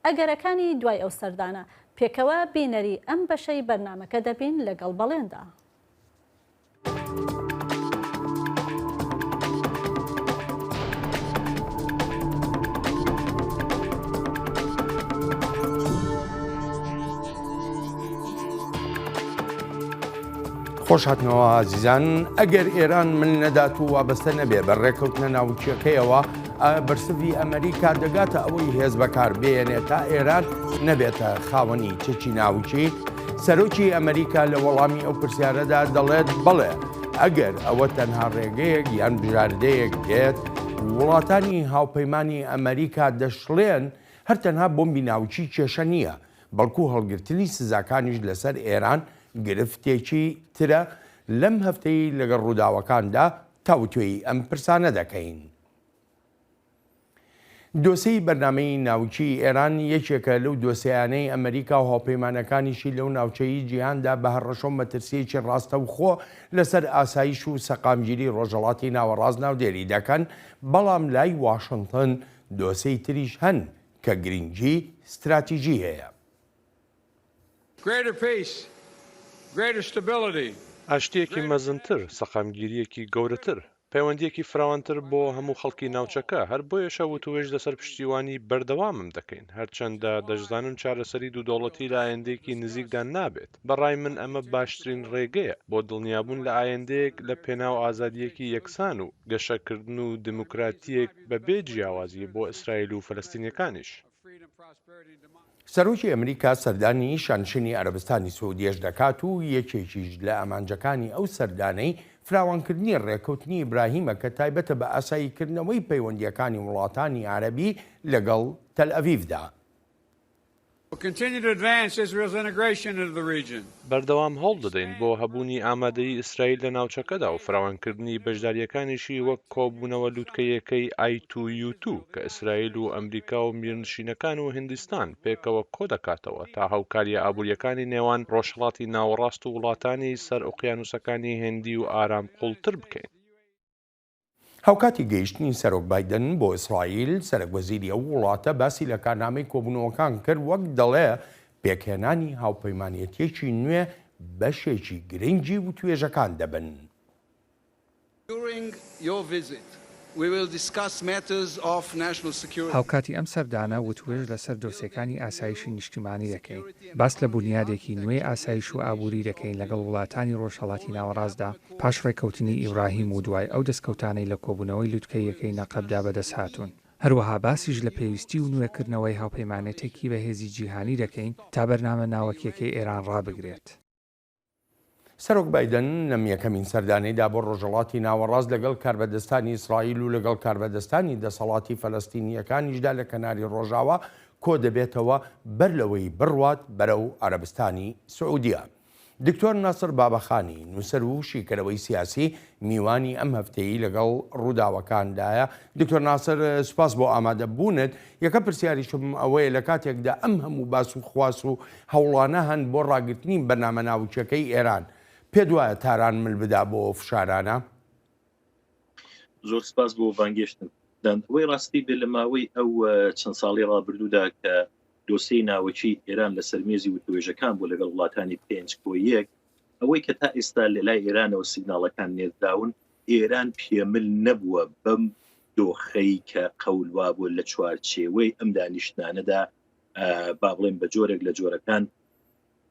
ئەگەرەکانی دوای ئەو سەردانە. پێکەوە بینەری ئەم بەشەی بەرنامەکە دەبین لەگەڵ بەڵێندا. خۆش هاتنەوە ئازیزان ئەگەر ئێران مل نەدات و وابەستە نەبێ بە ڕێککەوتنە ناوکیەکەیەوە بەرسڤی ئەمریکا دەگاتە ئەوەی هێز بەکار بێنێت تا ئێران نەبێتە خاوەنی چەکی ناوکی سەرۆکی ئەمریکا لە وەڵامی ئەو پرسیارەدا دەڵێت بەڵێ ئەگەر ئەوە تەنها ڕێگەیەک یان بژاردەیەک بێت وڵاتانی هاوپەیمانی ئەمریکا دەشڵێن هەر تەنها بۆمبی ناوکی کێشە نییە بەڵکو هەڵگرتنی سزاکانیش لەسەر ئێران گرفتێکی ترە، لەم هەفتەی لەگەڵ ڕووداوەکاندا تاوتوێی ئەم پرسانە دەکەین. دۆسێی بەرنامەی ناوکیی ئێران یەکێکە لەو دۆسێیانەی ئەمریکا و هاوپەیمانەکانیشی لەو ناوچەی جیهاندا بە هەڕەشە و مەترسییەکی ڕاستەوخۆ لەسەر ئاسایش و سەقامگیری ڕۆژهەڵاتی ناوەڕاست ناودێری دەکەن، بەڵام لای واشنتن دۆسێی تریش هەن کە گرنگی ستراتیژی هەیە. Greater peace, greater stability. ئاشتییەکی مەزنتر، سەقامگیرییەکی گەورەتر، پەیوەندییەکی فراوانتر بۆ هەموو خەڵکی ناوچەکە، هەر بۆیەشە وتووێژ لەسەر پشتیوانی بەردەوامم دەکەین، هەرچەندە دەشزانم چارەسەری دوو دەوڵەتی لە ئایندەیەکی نزیکدا نابێت، بە ڕای من ئەمە باشترین ڕێگەیە بۆ دڵنیابوون لە ئایندەیەک لە پێناو ئازادییەکی یەکسان و گەشەکردن و دیموکراتییەک بەبێ جیاوازی بۆ ئیسرائیل و فەلەستینیەکانیش. سەرۆکی ئەمریکا سەردانی شانشینی عەرەبستانی سعودیەش دەکات و یەکێکیش لە ئامانجەکانی ئەو سەردانەی فراوانکردنی ڕێککەوتنی ئیبراهیمە کە تایبەتە بە ئاساییکردنەوەی پەیوەندییەکانی وڵاتانی عەرەبی لەگەڵ تەلئەڤیڤدا. بەردەوام هەوڵ دەدەین بۆ هەبوونی ئامادەیی ئیسرائیل لە ناوچەکەدا و فراوانکردنی بەشدارییەکانیشی وەک کۆبوونەوە لوتکەییەکەی ئای تو یو تو کە ئیسرائیل و ئەمریکا و میرنشینەکان و هیندستان پێکەوە کۆدەکاتەوە تا هاوکارییە ئابوورییەکانی نێوان ڕۆژهەڵاتی ناوەڕاست و وڵاتانی سەر ئۆقیانووسەکانی هیندی و ئارام قووڵتر بکەین. هاوکاتی گەیشتنی سەرۆک بایدن بۆ ئیسرائیل، سەرەکوەزیری ئەو وڵاتە باسی لە کارنامەی کۆبوونەوەکان کرد، وەک دەڵێ پێکهێنانی هاوپەیمانێتییەکی نوێ بەشێکی گرنگی وتوێژەکان دەبن. هاوکاتی ئەم سەردانە وتوێژ لەسەر دۆسێکانی ئاسایشی نیشتیمانی دەکەین، باس لە بونیادێکی نوێی ئاسایش و ئابووری دەکەین لەگەڵ وڵاتانی ڕۆژهەڵاتی ناوەڕاستدا، پاش ڕێککەوتنی ئیبراهیم و دوای ئەو دەستکەوتانەی لە کۆبوونەوەی لوتکەییەکەی نەقەبدا بەدەستهاتوون. هەروەها باسیش لە پێویستی و نوێکردنەوەی هاوپەیمانێتێکی بەهێزی جیهانی دەکەین تا بەرنامە ناوەکییەکەی ئێران ڕابگرێت. سەرۆک بایدن لەم یەکەمین سەردانەیدا بۆ ڕۆژهەڵاتی ناوەڕاست لەگەڵ کاربەدەستانی ئیسرائیل و لەگەڵ کاربەدەستانی دەسەڵاتی فەلەستینییەکانیشدا لە کەناری ڕۆژاوا کۆدەبێتەوە بەر لەوەی بڕوات بەرەو عەرەبستانی سعودیە. دکتۆر ناسر بابەخانی، نووسەر و شیکەرەوەی سیاسی، میوانی ئەم هەفتەیەی لەگەڵ ڕووداوەکاندایە. دکتۆر ناسر سوپاس بۆ ئامادەبوونت. یەکەم پرسیاریشم ئەوەیە لە کاتێکدا ئەم هەموو باس و خواس و هەوڵانە هەن بۆ ڕاگرتنی بەرنامە ناوکیەکەی ئێران، پێت وایە تاران مل بدا بۆ ئەو فشارانە؟ زۆر سپاس بۆ بانگێشتن. ئەوەی ڕاستی بێ لە ماوەی ئەو چەند ساڵی ڕابردوودا کە دۆسیەی ناوەکی ئێران لەسەر مێزی وتوێژەکان بوو لەگەڵ وڵاتانی پێنج کۆ یەک، ئەوەی کە تا ئێستا لە لای ئێرانەوە سیگناڵەکان نێردراون، ئێران پێمل نەبووە بەم دۆخەی کە قەول وابووە لە چوارچێوەی ئەم دانیشتنانەدا با بڵێن بە جۆرێک لە جۆرەکان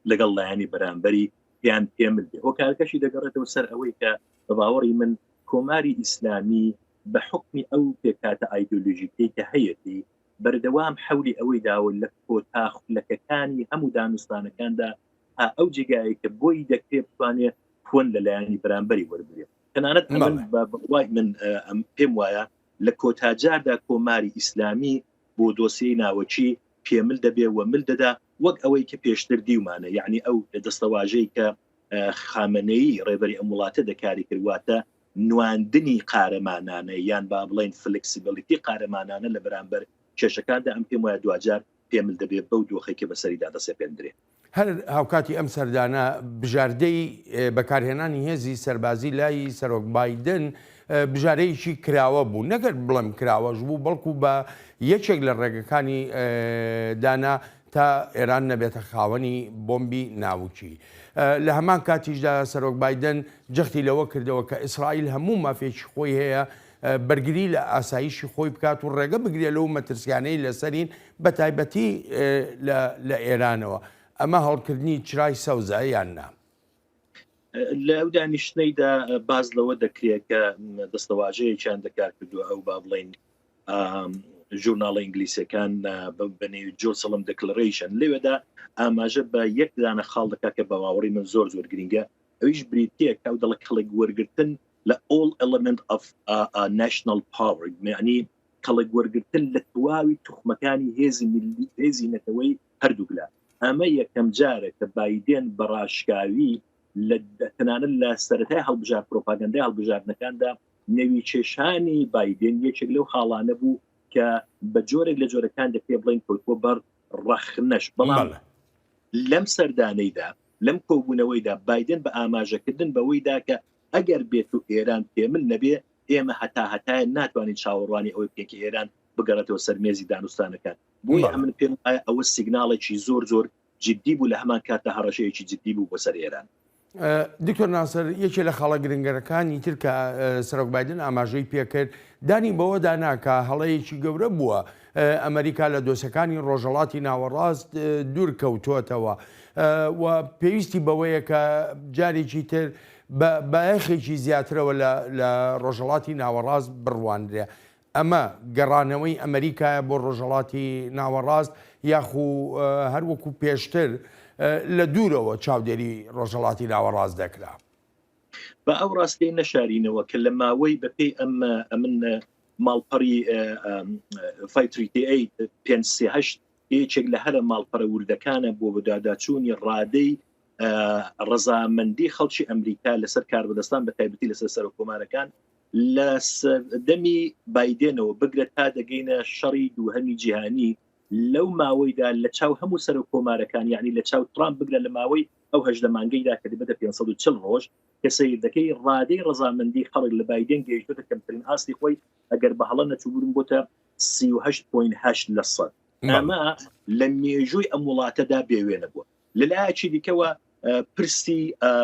لەگەڵ لایەنی بەرامبەری پێیان پێمل بێ. هۆکارەکەشی دەگەڕێتەوە سەر ئەوەی کە بە باوەڕی من کۆماری ئیسلامی بە حوکمی ئەو پێکهاتە ئایدۆلۆژیکەی کە هەیەتی بەردەوام حەولی ئەوەی داوە لە کۆتا خولەکەکانی هەموو دانوستانەکاندا تا ئەو جێگایەی کە بۆی دەکرێت بتوانێت پوەن لە لایەنی بەرامبەری وەربگرێت. تەنانەت ئەمن بە بڕوای من ئەم پێم وایە لە کۆتا جاردا کۆماری ئیسلامی بۆ دۆسیەی ناوەکی پێمل دەبێ و مل دەدا وەک ئەوەی کە پێشتر دیومانە یعنی ئەو دەستەواژەی کە خامنەیی ڕێبەری ئەم وڵاتە دەکاری کرد واتە نواندنی قارەمانانە یان با بڵێین flexibility قارەمانانە لە بەرامبەر کێشەکاندا، ئەم پێم وایە دواجار پێمل دەبێت بەو دۆخەی کە بەسەریدا دەسەپێندرێ. هەر هاوکاتی ئەم سەردانە، بژاردەی بەکارهێنانی هێزی سەربازی لای سەرۆک بایدن بژارەیەکی کراوە بوو، نەگەر بڵێم کراوەش بوو، بەڵکو بە یەکێک لە ڕێگەکانی دانا تا ئێران نەبێتە خاوەنی بۆمبی ناوکی. لە هەمان کاتیشدا سەرۆک بایدن جەختی لەوە کردەوە کە ئیسرائیل هەموو مافێکی خۆی هەیە بەرگری لە ئاسایشی خۆی بکات و ڕێگە بگرێت لەو مەترسیانەی لەسەرین بە تایبەتی لە ئێرانەوە. ئەمە هەڵکردنی چرای سەوزە یان نا؟ لە ئەو دانیشتنەیدا باس لەوە دەکرێت کە دەستەواژەیەکیان دەکار کردووە ئەو با بڵێین ژورناڵە ئینگلیسیەکان بە نێوی Jerusalem Declaration لەوێدا ئاماژە بە یەک دانە خاڵ دەکات کە بە باوەڕی من زۆر زۆر گرینگە ئەویش بریتە کە ئەو دەڵە کەڵک وەرگتن لە all element of uh, uh, national power یعنی کەڵک وەرگتن لە تواوی توخمەکانی هێزی ملی هێزی نەتەوەی هەردووکلا ئەمە یەکەم جارە کە بایدێن بە ڕاشکاوی لە تەنانەت لە سەرەتای هەڵبژار پرۆپاگەندای هەڵبژاردنەکاندا نەویکێشانی بایدن یەکێک لەو خاڵانە بوو کە بە جۆرێک لە جۆرەکان دەکرێت بڵێن کەوتووە بەر ڕەخنەش بەڵام لەم سەردانەیدا لەم کۆبوونەوەیدا بایدن بە ئاماژەکردن بەوەیدا کە ئەگەر بێت و ئێران پێمل نەبێ ئێمە هەتا هەتایە ناتوانین چاوەڕوانی ئەوەی بکەین کە ئێران بگەڕێتەوە سەر مێزی دانوستانەکان بۆیە ئەمن پێم وایە ئەوە سیگناڵێکی زۆر زۆر جدی بوو لە هەمان کاتدا هەڕەشەیەکی جدی بوو بۆ سەر ئێران. دکتۆر ناسر، یەکێ لە خاڵە گرنگەرەکانی تر کە سەرۆک بایدن ئاماژەی پێکرد، دانی بەوەدا نا کە هەڵەیەکی گەورە بووە ئەمریکا لە دۆسەکانی ڕۆژهەڵاتی ناوەڕاست دوور کەوتووەتەوە و پێویستی بەوەیە کە جارێکی تر بە بایەخێکی زیاترەوە لە ڕۆژهەڵاتی ناوەڕاست بڕوانرێ. ئەمە گەڕانەوەی ئەمریکایە بۆ ڕۆژهەڵاتی ناوەڕاست یاخو هەر وەکو پێشتر لە دوورەوە چاودێری ڕۆژهەڵاتی ناوەڕاست دەکرا؟ با ئەو ڕاستیەی نەشارینەوە کە لە ماوەی بە پێی ئەم ئەمن ماڵپەڕی 5338 538 یەکێک لە هەرە ماڵپەڕە وردەکانە بۆ بەدواداچوونی ڕادەی ڕەزامەندی خەڵکی ئەمریکا لەسەر کاربەدەستان بە تایبەتی لەسەر سەرۆککۆمارەکان لە سەردەمی بایدێنەوە بگرە تا دەگەینە شەڕی دووهەمی جیهانی لەو ماوەیدا لە چاو هەموو سەرۆک کۆمارەکان یعنی لە چاو ترامپ بگرە لە ماوەی ئەو هەژدە مانگەیدا کە دەبێتە 540 ڕۆژ کە سەیر دەکەی ڕادەی ڕەزامەندی خەڵک لە بایدێن گەیشتۆتە کەمترین ئاستی خۆی ئەگەر بە هەڵە نەچووبم بۆتە 38.8 لە سەد ئەمە لە مێژووی ئەم وڵاتەدا بێوێنە بووە لەلایەکی دیکەوە پرسی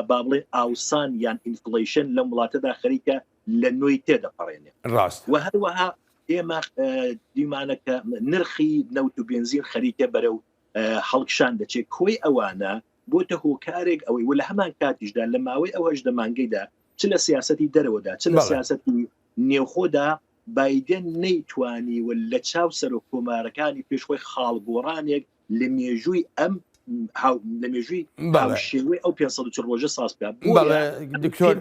با بڵێ ئاوسان یان inflation لەم وڵاتەدا خەریکە لە نوێی تێدەپەڕێنێ ڕاست و هەروەها ئێمە دیمانە کە نرخی نەوت و بنزین خەریکە بەرەو هەڵکشان دەچێت کۆی ئەوانە بۆتە هۆکارێک ئەوەی و لە هەمان کاتیشدا لە ماوەی ئەو هەژدە مانگەیدا چ لە سیاستی دەرەوەدا چ لە سیاستی نێوخۆدا بایدن نەیتوانیوە لە چاو سەرۆک کۆمارەکانی پێش خۆی خاڵ گۆڕانێک لە مێژووی ئەم لە مێژووی هاوشێوەی ئەو 540 ڕۆژە ساز بکات. بەڵێ دکتۆر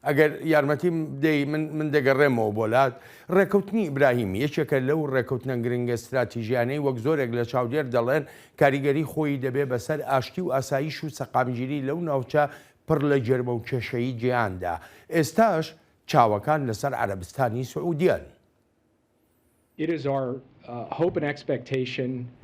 ئەگەر یارمەتیم بدەی من من دەگەڕێمەوە بۆ لات. ڕێکەوتنی ئیبراهیم یەکێکە لەو ڕێکەوتنە گرنگە ستراتیژیانەی وەک زۆرێک لە چاودێر دەڵێن کاریگەری خۆی دەبێ بەسەر ئاشتی و ئاسایش و سەقامگیری لەو ناوچە پڕ لە گێرمە و کێشەیی جیهاندا. ئێستاش چاوەکان لەسەر عەرەبستانی سعودیەن.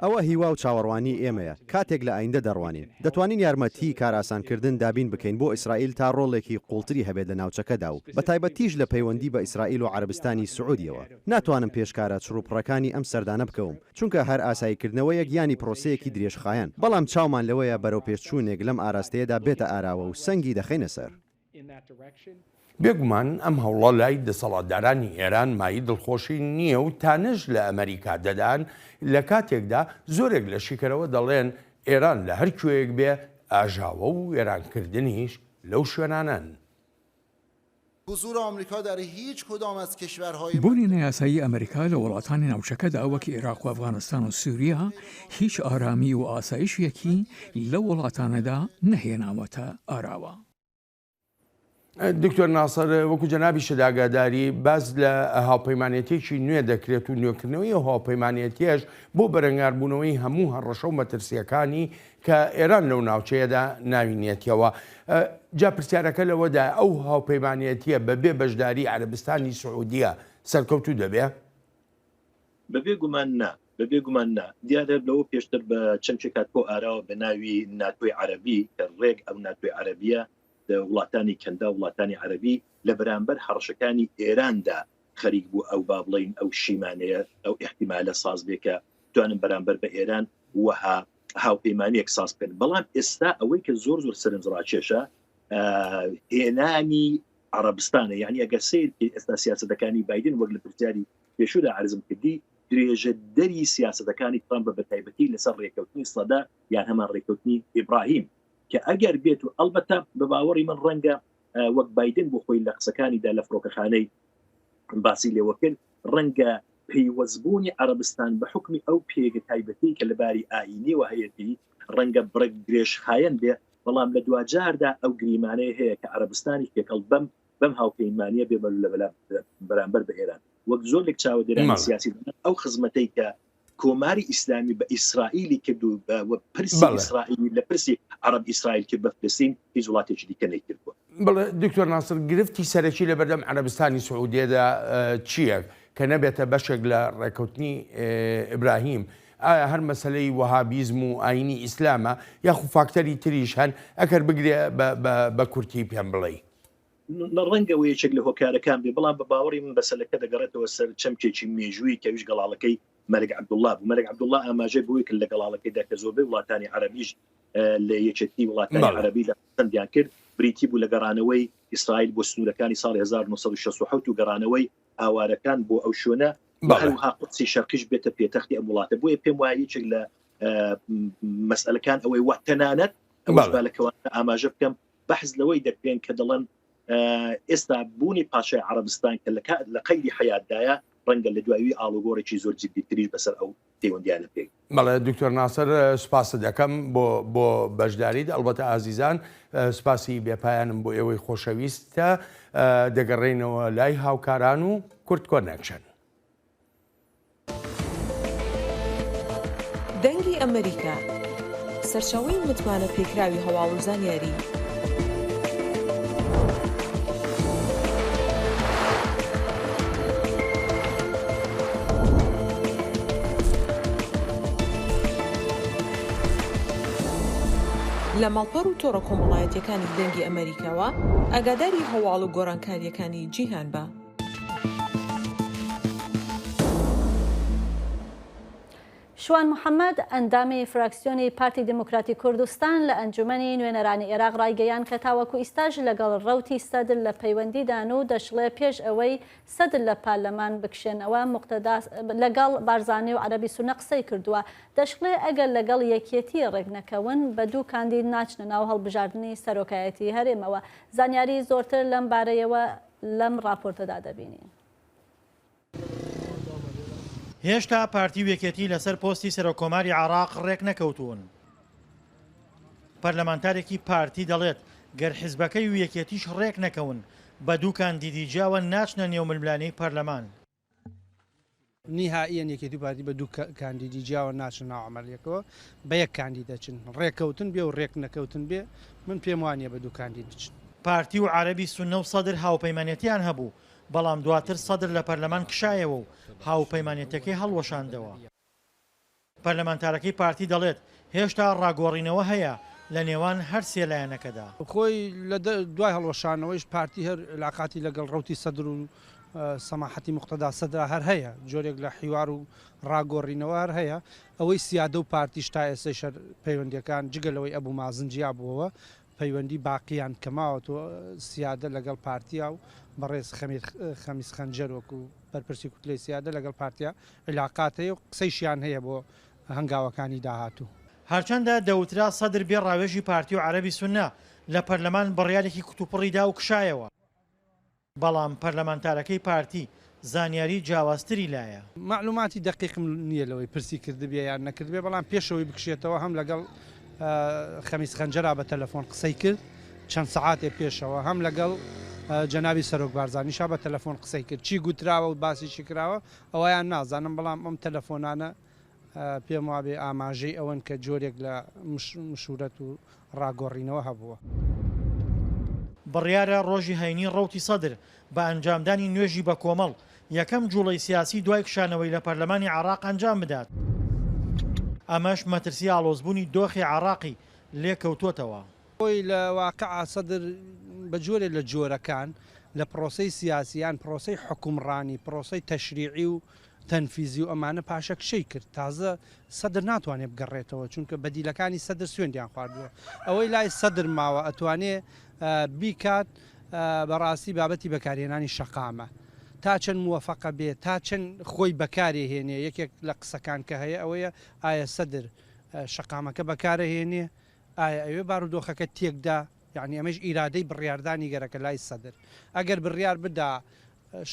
ئەوە هیوا و چاوەڕوانیی ئێمەیە کاتێک لە ئایندە دەڕوانین. دەتوانین یارمەتیی کارئاسانکردن دابین بکەین بۆ ئیسرائیل تا ڕۆڵێکی قووڵتری هەبێت لە ناوچەکەدا و بەتایبەتیش لە پەیوەندی بە ئیسرائیل و عەرەبستانی سعودیەوە. ناتوانم پێش کارە چڕوپڕەکانی ئەم سەردانە بکەوم، چونکە هەر ئاساییکردنەوەیەک یانی پرۆسەیەکی درێژخایەن، بەڵام چاومان لەوەیە بەرەوپێشچوونێک لەم ئاراستەیەدا بێتە ئاراوە و سەنگی دەخەینە سەر. بێگومان ئەم هەوڵە لای دەسەڵاتدارانی ئێران مایەی دڵخۆشی نییە و تانەش لە ئەمەریکا دەدان، لە کاتێکدا زۆرێک لە شیکەرەوە دەڵێن ئێران لە هەر کوێیەک بێ ئاژاوە و وێرانکردنیش لەو شوێنانەن. بوونی نایاسایی ئەمریکا لە وڵاتانی ناوچەکەدا وەک ئێراق و ئەفغانستان و سوریا هیچ ئارامی و ئاسایشێکی لەو وڵاتانەدا نەهێناوەتە ئاراوە. دکتۆر ناسر وەکو جەنابیشت ئاگاداری باس لە هاوپەیمانێتیەکی نوێ دەکرێت و نوێکردنەوەی ئەو هاوپەیمانێتیەش بۆ بەرەنگاربوونەوەی هەموو هەڕەشە و مەترسیەکانی کە ئێران لەو ناوچەیەدا ناوینێتیەوە. جا پرسیارەکە لەوەدایە ئەو هاوپەیمانێتیە بە بێ بەشداری عەرەبستانی سعودیە سەرکەوتوو دەبێ؟ بەبێ گومان نا، بەبێ گومان نا. دیارە لەوە پێشتر بە چەمکێک هاتبۆ ئاراوە بە ناوی ناتۆی عەرەبی کە ڕێک ئەو ناتۆی عەرەبیە وڵاتانی کەنداو وڵاتانی عەرەبی لە بەرامبەر هەڕەشەکانی ئێراندا خەریک بوو ئەو با بڵێین ئەو شیمانەیە ئەو ئیحتیمالە ساز بێ کە بتوانن بەرامبەر بە ئێران وەها هاوپەیمانیەک ساز بکەن بەڵام ئێستا ئەوەی کە زۆر زۆر سەرنجڕاکێشە هێنانی عەڕەبستانە یعنی ئەگەر سیر ئێستا سیاسەتەکانی بایدن وەک لە پرسیاری پێشودا عەرزم کردی درێژە دەری سیاسەتەکانی ترامپ بە تایبەتی لەسەر ڕێکەوتنی سەدە یان هەمان ڕێکەوتنی ئیبراهیم کە ئەگەر بێت و ئەلبەتە بە باوەڕی من ڕەنگە وەک بایدن بۆ خۆی لە قسەکانیدا لە فڕۆکەخانەی باسی لێوە کرد ڕەنگە پەیوەستبوونی عەرەبستان بە حوکمی ئەو پێگە تایبەتەی کە لە باری ئایینیەوە هەیەتی ڕەنگە بڕێک درێژخایەن بێ بەڵام لە دواجاردا ئەو گریمانەیە هەیە کە عەرەبستانیش تێکەڵ بەم بەم هاوپەیمانیە بێ بەلو لە بەرامبەر بە ئێران وەک زۆر لێک چاوەدێرانی سیاسی دەڵێن ئەو خزمەتەی کە کۆماری ئیسلامی بە ئیسرائیلی کرد و بە پرسی ئیسرائیلی لە پرسی عەرەب ئیسرائیل کرد بە فلستین هیچ وڵاتێکی دیکە نەیکردووە. بەڵێ دکتۆر ناسر گرفتی سەرەکی لەبەردەم عەرەبستانی سعودیەدا چییە کە نەبێتە بەشێک لە ڕێکەوتنی ئیبراهیم؟ ئایا هەر مەسەلەی وەهابیزم و ئاینی ئیسلامە یاخو فاکتەری تریش هەن ئەگەر بگرێ بە کورتی پێم بڵێی؟ ڕەنگە ئەوە یەکێک لە هۆکارەکان بێ، بەڵام بە باوەڕی من مەسەلەکە دەگەڕێتەوە سەر چەمکێکی مێژوویی کە ئەویش گەڵاڵەکەی مەلک عەبدوڵڵا بوو. مەلک عەبدوڵڵا ئاماژەی بەوەی کرد لە گەڵاڵەکەیدا کە زۆربەی وڵاتانی عەرەبیش لە یەکێتی وڵاتانی عەرەبیدا. پەسەندیان کرد بریتی بوو لە گەڕانەوەی ئیسرائیل بۆ سنوورەکانی ساڵی 1967 و گەڕانەوەی ئاوارەکان بۆ ئەو شوێنە و هەروەها قودسی شەرقیش بێتە پێتەختی ئەم وڵاتە بۆیە پێم وایە یەکێک لە مەسئلەکان ئەوەی وە تەنانەت ئەوەش با لە کەوانە ئاماژە بکەم بەحس لەوەی دەکرێن کە دەڵێن ئێستا بوونی پاشای عەرەبستان کە لە قەیدی حەیاتدایە ڕەنگە لە دوایوی ئاڵوگۆڕێکی زۆر جدیتریش بەسەر ئەو پەیوەندیانە پێک. بەڵێ دکتۆر ناسر سوپاست دەکەم بۆ بۆ بەشداریت ئەڵبەتە ئازیزان سوپاسی بێپایانم بۆ ئێوەی خۆشەویستە دەگەڕێینەوە لای هاوکاران و کورد کۆنێکشن. دەنگی ئەمەریکا، سەرچاوەی متمانە پێکراوی هەواڵ و زانیاری. لە ماڵپەڕ و تۆڕە کۆمەڵایەتیەکانی دەنگی ئەمەریکاوە ئاگاداری هەواڵ و گۆڕانکاریەکانی جیهان بە. شوان محەمەد، ئەندامی فراکسیۆنی پارتی دیموکراتی کوردستان لە ئەنجومەنی نوێنەرانی عێراق ڕایگەیاند کە تاوەکو ئیستاش لەگەڵ ڕەوتی سەدر لە پەیوەندیدان و دەشڵێ پێش ئەوەی سەدر لە پارلەمان بکشێنەوە موقتەدا لەگەڵ بارزانی و عەرەبی سوننە قسەی کردووە. دەشڵێ ئەگەر لەگەڵ یەکێتی ڕێکنەکەون بە دوو کاندید ناچنە ناو هەڵبژاردنی سەرۆکایەتی هەرێمەوە. زانیاری زۆرتر لەم بارەیەوە لەم ڕاپۆرتەدا دەبینین. هێشتا پارتی و یەکێتی لەسەر پۆستی سەرۆککۆماری عێراق رێکنەکەوتوون. پەرلەمانتارێکی پارتی دەڵێت، گەر حیزبەکەی و یەکێتیش رێکنەکەون، بە دوو کاندیدی جیاوە ناچنە نێو ململانێی پەرلەمان. نیهائیەن یەکێتی و پارتی بە دوو کاندیدی جیاوە ناچنە ناو عەمەلیەکەوە، بە یەک کاندید دەچن. رێککەوتن بێ و رێکنەکەوتن بێ، من پێم وانییە بە دوو کاندید بچن. پارتی و عەرەبی سوننە و سەدر هاوپەیمانێتیان هەبوو، بەڵام دواتر سەدر لە پەرلەمان کشایەوە و هاوپەیمانێتیەکەی هەڵوەشاندەوە. پەرلەمانتارەکەی پارتی دەڵێت، هێشتا ڕاگۆڕینەوە هەیە لە نێوان هەر سێ لایەنەکەدا. خۆی لە دوای هەڵوەشانەوەیش پارتی هەر عیلاقاتی لەگەڵ ڕەوتی سەدر و سەماحەتی موقتەدا سەدرا هەر هەیە، جۆرێک لە حیوار و ڕاگۆڕینەوە هەر هەیە. ئەوەی سیادە و پارتیش تا ئێستەیش هەر پەیوەندییەکان جگە لەوەی ئەبو مازن جیا بووەوە، پەیوەندی باقیان کە ماوەتەوە سیادە لەگەڵ پارتیا و بەڕێز خەمیر خەمیس خەنجەر وەکو بەرپرسی کوتلەی سیادە لەگەڵ پارتیا عیلاقات هەیە و قسەیشیان هەیە بۆ هەنگاوەکانی داهاتوو. هەرچەندە دەوترا سەدر بێ ڕاوێژی پارتی و عەرەبی سوننە لە پەرلەمان بڕیارێکی کوتوپڕی دا و کشایەوە. بەڵام پەرلەمانتارەکەی پارتی زانیاری جیاوازتری لایە. مەعلوماتی دەقیقم نییە لەوەی پرسی کردبێ یان نەکردبێ، بەڵام پێش ئەوەی بکشێتەوە هەم لەگەڵ خەمیس خەنجەرا بە تەلەفۆن قسەی کرد چەند سەعاتێ پێشەوە، هەم لەگەڵ جەنابی سەرۆک بارزانیشا بە تەلەفۆن قسەی کرد. چی گوتراوە و باسی چی کراوە ئەوەیان نازانم، بەڵام ئەم تەلەفۆنانە پێم وابێ ئاماژەی ئەوەن کە جۆرێک لە مشورەت و ڕاگۆڕینەوە هەبووە. بڕیارە ڕۆژی هەینی ڕەوتی سەدر بە ئەنجامدانی نوێژی بەکۆمەڵ، یەکەم جوڵەی سیاسی دوای کشانەوەی لە پەرلەمانی عێراق ئەنجام بدات. ئەمەش مەترسی ئاڵۆزبوونی دۆخی عێراقی لێکەوتووەتەوە. خۆی لە واقعا سەدر بە جۆرێ لە جۆرەکان لە پرۆسەی سیاسی یان پرۆسەی حوکمڕانی، پرۆسەی تەشریعی و تەنفیزی و ئەمانە پاشەکشەی کرد، تازە سەدر ناتوانێ بگەڕێتەوە، چونکە بەدیلەکانی سەدر سوێندیان خواردووە، ئەوەی لای سەدر ماوە ئەتوانێ بیکات بەڕاستی بابەتی بەکارهێنانی شەقامە، تا چەند موەفەقە بێ، تا چەند خۆی بەکارێ هێنێ، یەکێک لە قسەکان کە هەیە ئەوەیە ئایا سەدر شەقامەکە بەکارەهێنێ، ئایا ئەوێ بارودۆخەکە تێکدا، یەعنی ئەمەیش ئیرادەی بڕیاردانی گەرەکە لای سەدر، ئەگەر بڕیار بدا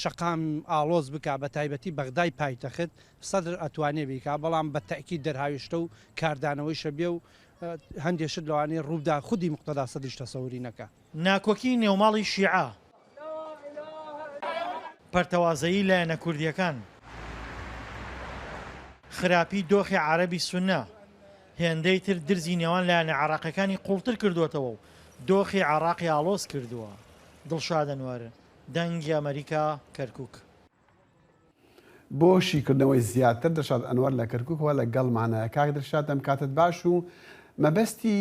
شەقام ئاڵۆز بکا بە تایبەتی بەغدای پایتەخت، سەدر ئەتوانێ بیکا، بەڵام بە تەئکید دەرهاویشتە و کاردانەوەیشە بێ و هەندێ شت لەوانەیە ڕووبدا خودی موقتەدا سەدریش تەسەوری نەکا. ناکۆکی نێوماڵی شیعە، پەرتەوازەیی لایەنە کوردییەکان، خراپی دۆخی عەرەبی سوننە، هێندەی تر درزی نێوان لایەنە عێراقییەکانی قووڵتر کردووەتەوە و دۆخی عێراقی ئاڵۆز کردووە. دڵشاد ئەنوەر، دەنگی ئەمەریکا، کەرکوک. بۆ شیکردنەوەی زیاتر دڵشاد ئەنوەر لە کەرکوکەوە لە گەڵمانە. کاک دڵشاد ئەم کاتت باش و مەبەستی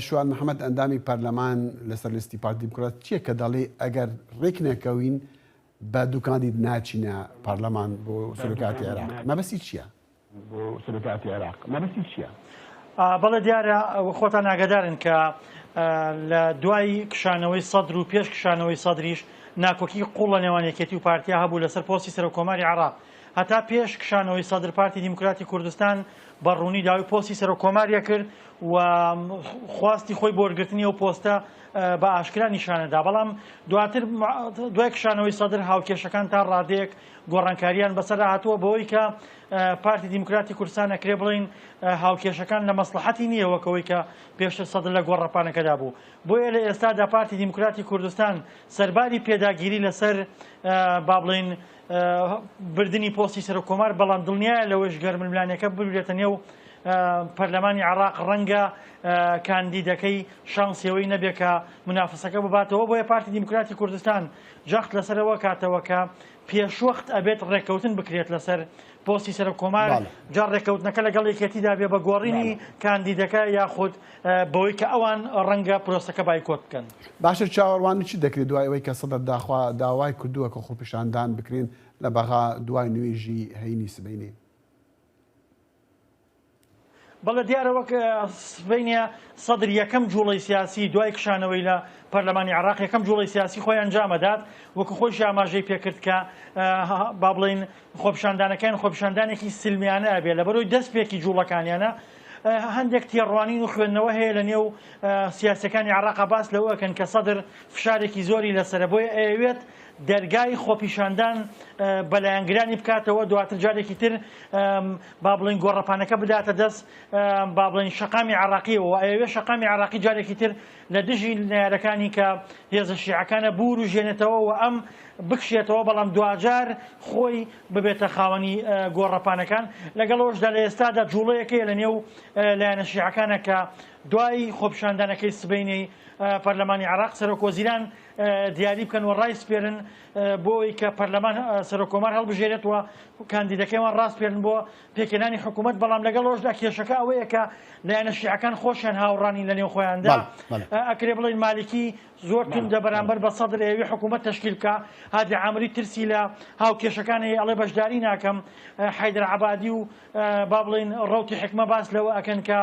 شوان محەمەد ئەندامی پەرلەمان لەسەر لیستی پارتی دیموکرات چییە کە دەڵێ ئەگەر ڕێک نەکەوین بە دوو کاندید ناچینە پەرلەمان بۆ سەرۆکایەتی عێراق مەبەستی چییە؟ بۆ سەرۆکایەتی عێراق مەبەستی چییە؟ بەڵێ دیارە خۆتان ئاگادارن کە. لە دوای کشانەوەی سەدر و پێش کشانەوەی سەدریش ناکۆکی قوڵ لە نێوان یەکێتی و پارتیا هەبوو لەسەر پۆستی سەرۆک کۆماری عێراق. هەتا پێش کشانەوەی سەدر پارتی دیموکراتی کوردستان بە ڕوونی داوای پۆستی سەرۆک کۆماری کرد و خواستی خۆی بۆ وەرگرتنی ئەو پۆستە بە ئاشکرا نیشانەدا بەڵام دواتر دوای کشانەوەی سەدر هاوکێشەکان تا ڕادەیەک گۆڕانکاریان بەسەردا هاتووە بەوەی کە پارتی دیموکراتی کوردستان ئەکرێ بڵێین هاوکێشەکان لە مەسڵەحەتی نییە وەک ئەوەی کە پێشتر سەدر لە گۆڕەپانەکەدا بوو بۆیە لە ئێستادا پارتی دیموکراتی کوردستان سەرباری پێداگیری لەسەر با بڵێین بردنی پۆستی سەرۆک کۆمار بەڵام دڵنیایە لەوەش گەر ململانێکە ببرێتە نێو پەرلەمانی عێراق ڕەنگە کاندیدەکەی شانسی ئەوەی نەبێت کە منافسەکە بباتەوە بۆیە پارتی دیموکراتی کوردستان جەخت لەسەرەوە کاتەوە کە پێشوەخت ئەبێت ڕێککەوتن بکرێت لەسەر پۆستی سەرۆک کۆمار، جا ڕێککەوتنەکە لەگەڵ یەکێتیدا بێ بە گۆڕینی کاندیدەکە یاخود بەوەی کە ئەوان ڕەنگە پرۆسەکە بایکۆت بکەن. باشە چاوەڕوانی چی دەکرێت دوای ئەوەی کە سەدر داخوا داوای کردووە کە خۆپیشاندان بکرێن لە بەغا دوای نوێژی هەینی سبەینێ؟ بەڵێ دیارە وەک سبەینێ سەدر یەکەم جوڵەی سیاسی دوای کشانەوەی لە پەرلەمانی عێراق یەکەم جوڵەی سیاسی خۆی ئەنجامەدات وەکو خۆیشی ئاماژەی پێکرد کە با بڵێین خۆپیشاندانەکەیان خۆپیشاندانێکی سلمیانە ئەبێ لەبەرەوەی دەستپێکی جوڵەکانیانە هەندێک تێڕوانین و خوێندنەوە هەیە لە نێو سیاسەکانی عێراقا باس لەوە ئەکەن کە سەدر فشارێکی زۆری لەسەرە بۆیە ئەیەوێت دەرگای خۆپیشاندان بە لایەنگرانی بکاتەوە دواتر جارێکی تر با بڵێین گۆڕەپانەکە بداتە دەست با بڵێین شەقامی عێراقیەوە و ئەیەوێ شەقامی عێراقی جارێکی تر لە دژی نەیارەکانی کە هێزە شیعەکانە بوروژێنێتەوە و ئەم بکشێتەوە بەڵام دواجار خۆی ببێتە خاوەنی گۆڕەپانەکان لەگەڵ ئەوەشدا لە ئێستادا جوڵەیەک هەیە لە نێو لایەنە شیعەکانە کە دوای خۆپیشاندانەکەی سبەینێی پەرلەمانی عێراق سەرۆک وەزیران دیاری بکەن و ڕایسپێرن بۆ ئەوەی کە پەرلەمان سەرۆک کۆمار هەڵبژێرێت و کاندیدەکەیان ڕاسپێرن بۆ پێکهێنانی حکوومەت بەڵام لەگەڵ ئەوەشدا کێشەکە ئەوەیە کە لایەنە شیعەکان خۆشیان هاوڕانین لە نێو خۆیاندا ئەکرێ بڵێن مالکی زۆر توندە بەرامبەر بە سەدر ئەیەوێ حکوومەت تەشکیل بکا هادی عامری ترسی لە هاوکێشەکان هەیە ئەڵێ بەشداری ناکەم حەیدەر عەبادی و با بڵێین ڕەوتی حیکمە باس لەوە ئەکەن کە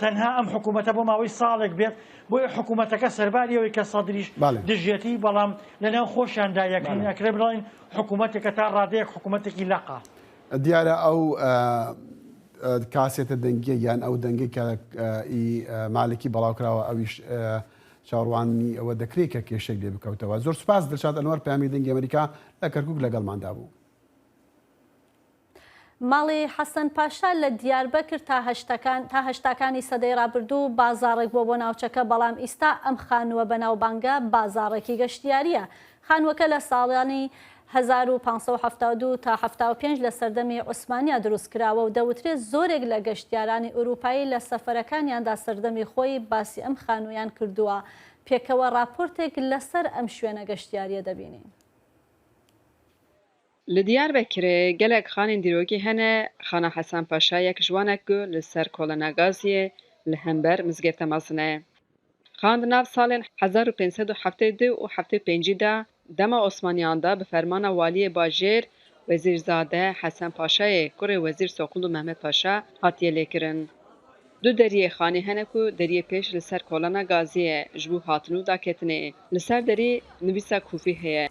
تەنها ئەم حکوومەتە بۆ ماوەی ساڵێک بێت بۆیە حکوومەتەکە سەرباری ئەوەی کە سەدریش دژیەتی بەڵام لەناو خۆشیاندا یەکن ئەکرێ بڵێین حکوومەتێکە تا ڕادەیەک حکوومەتێکی لەقە. دیارە ئەو کاسێتە دەنگیە یان ئەو دەنگەی کە ئی مالکی بەڵاوکراوە ئەویش چاوەڕوانی ئەوە دەکرێت کە کێشەی لێ بکەوتەوە. زۆر سوپاس دلشاد ئەنوەر پەیامی دەنگی ئەمریکا لە کەرکوک لەگەڵماندا بوو. ماڵی حەسەن پاشا لە دیاربەکر تا هەشتەکان تا هەشتاکانی سەدەی ڕابردوو بازاڕێک بووە بۆ ناوچەکە، بەڵام ئیستا ئەم خانووە بەناوبانگە بازاڕێکی گەشتیارییە. خانووەکە لە ساڵانی 1572 تا 75 لە سەردەمی عوسمانیا دروستکراوە و دەوترێت زۆرێک لە گەشتیارانی ئورووپایی لە سەفەرەکانیاندا سەردەمی خۆی باسی ئەم خانوویان کردووە. پێکەوە ڕاپۆرتێک لەسەر ئەم شوێنە گەشتیارییە دەبینین. Li Diyarbekirê gelek xanên dîrokî hene, Xana Hesen Paşa yek ji wan e ku li ser Kolana Gaziyê li hember Mizgefta Mezin e. Xan di nav salên 1572 û 75 de dema Osmaniyan de bi fermana waliyê bajêr Wezîrzade Hesen Paşayê kurê Wezîr Soqulu Mehmet Paşa hatiye lêkirin. Du deriyê xanê hene ku deriyê pêş li ser Kolana Gaziyê ye ji bo hatin û daketinê. Li ser derî nivîsa kûfî heye.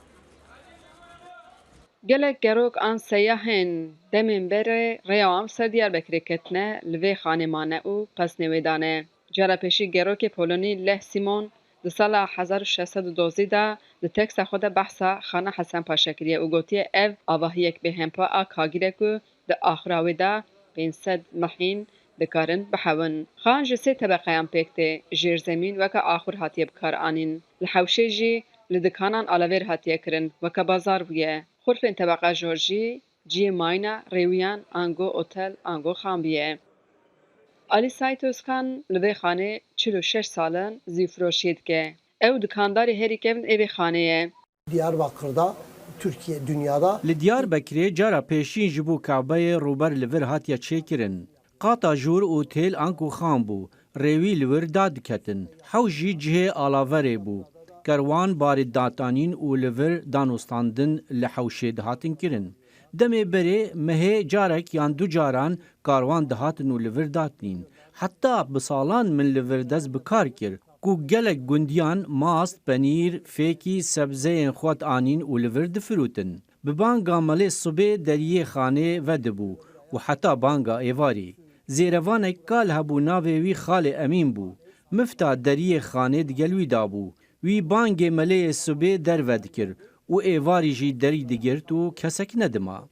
Gelek gerok an seyahên demên berê rêya wan bi ser Diyarbekirê ketine li vê xanê mane û pesnê wê dane. Cara pêşî gerokê polonî Leh Simon di sala 1612 de di teksta xwe de behsa Xana Hesen Paşa kiriye û gotiye ev avahiyek bêhempa a kagir e ku di axira wê de 500 mihîn dikarin bihewin. Xan ji sê tebeqeyan pêk tê, jêrzemîn weke axur hatiye bikaranîn. Li hewşê jî li dikanan alavêr hatiye kirin, weke bazar bûye. Xurfên tebeqa jor jî ciyê mayîna rêwiyan ango otel ango xan bûye. Alî Saît Ozkan li vê xanê 46 sal in zîvfiroşiyê dike. Ew dikandarê herî kevn ê vê xanê ye. Diyarbakır'da, Türkiye, dünyada. Li Diyarbekirê cara pêşîn ji bo Kabeyê rûber li vir hatiye çêkirin. Qata jûr otêl anku xan bû. Rêwî li wir dadiketin. Hewş jî cihê alaverê bû. Kerwan barê datanîn û li vir danûstandin li hewşê dihatin kirin. Demê berê mehê carek yan du caran karwan dihatin û li vir datinîn. Heta bi salan min li vir dest bi kar kir. Ku gelek gundiyan mast, penîr, fêkî, sebzeyên xwe dianîn û li vir difirotin. Bi banga melê sibê deriyê xanê vedibû û heta banga êvarî. Zêrevanek kal hebû navê wî Xalê Emîn bû. Mifta deriyê xanê digel wî dabû. Wî bangê meleyê sibê derve dikir û êvarî jî derî digirt û kesek nedima.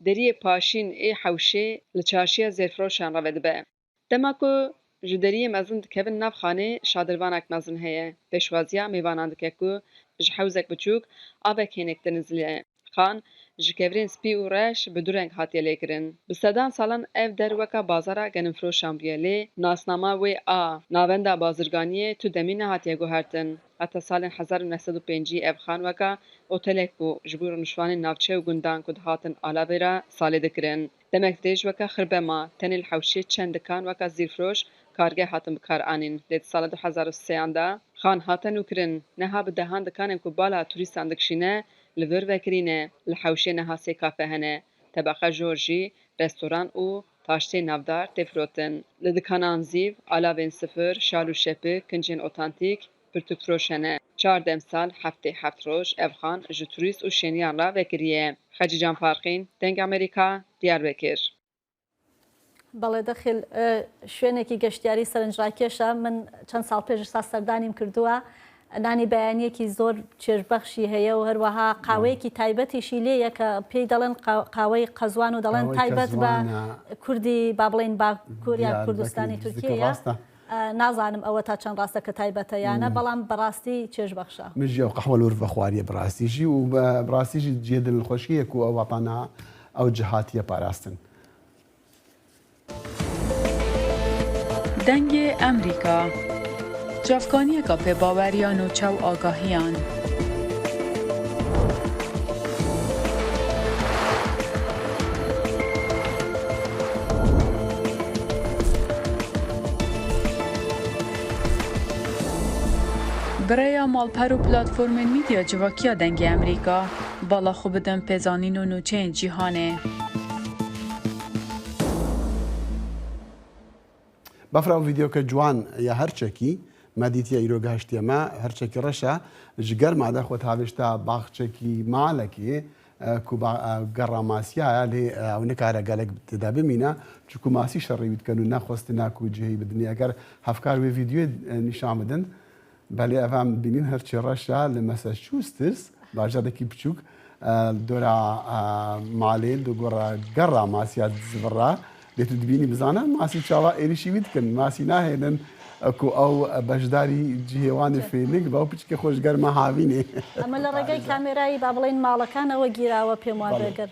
Deriyê paşîn ê hewşê li çarşiya zêrfiroşan re vedibe. Dema ku ji deriyê mezin dikevin nav xanê şadirvanek mezin heye. Pêşwaziya mêvanan dike ku ji hewzek biçûk avek hênik dinizile. Xan ji kevirên spî û reş bi du reng hatiye lêkirin. Bi sedan salan ev der weka bazara genimfiroşan bûye lê nasnama wê a navenda bazirganiyê tu demî nehatiye guhertin. Heta salên 1950 ev xan weka otelek bû ji bo rûniştvanên navçe û gundan ku dihatin alavê re salê dikirin. Demek dirêj weke xirbe ma, tenê li hewşê çend dikan weke zîrfiroş, kargeh hatin bikaranîn. Lê di sala 2003 an de xan hate nûkirin. Niha bi dehan dikanên ku bala turîstan dikişîne li vir vekirîne. Li hewşê niha sê kafe hene. Tebeqa jor jî restoran û taştê navdar tê firotin. Li dikanan zîv, alavên sifir, şal û şepik, kincên otantîk, Pirtûkfiroş hene. Çar demsal, heftê heft roj ev xan ji turîst û şêniyan re vekiriye. Xecî Can Farqîn, Deng Amerîka, Diyarbekir. بەڵێ دەخیل شوێنێکی گەشتیاری سەرنجڕاکێشە من چەند ساڵ پێش ئێستا سەردانیم کردووە نانی بەیانیەکی زۆر چێژبەخشی هەیە و هەروەها قاوەیەکی تایبەتیشی لێیە کە پێی دەڵێن قاوەی قەزوان و دەڵێن تایبەت بە کوردی با بڵێین باکوور یان کوردستانی تورکیەیە. نازانم ئەوە تا چەند ڕاستە کە تایبەتە یانە بەڵام بەڕاستی چێژ بەخشە. من ژی ئەو قەحوە لور ڤەخواریە بڕاستی ژی و بڕاستی ژی جێ دل خوەشیە کو ئەو وەتەنە ئەو جە هاتیە پاراستن. Dengê Emrîka, çavkaniyeka pêbawer ya nûçe û agahiyan. Bi rêya malper û platformên mîdya civakî ya Dengê Amerîka, bala xwe bidin pêzanîn û nûçeyên cîhanê. Befra û vîdeoke ciwan ya herçekî me dîtiye îro gihiştiye me, herçekî reş e, ji germa de xwe tavêşta baxçekî malekê ku gera masiya ye lê ew nikare gelek tê de bimîne çiku masî şerê wî dikin û nexwestine ku cihê bidinê. Eger hevkar wê vîdeoyê nîşan bidin Belê ev em dibînîn her çi reş e li Massachusetts bajarekî piçûk li dora malê li gora gera masiya dizivire lê tu dibînî bizane masî çawa êrîşî wî dikin masî nahêlin ku ew beşdarî cihê wan ê fênik be û piçikê xwe ji germa havînê ئەمە لە ڕێگای کامێرای با بڵێین ماڵەکانەوە گیراوە پێم وابێ گەر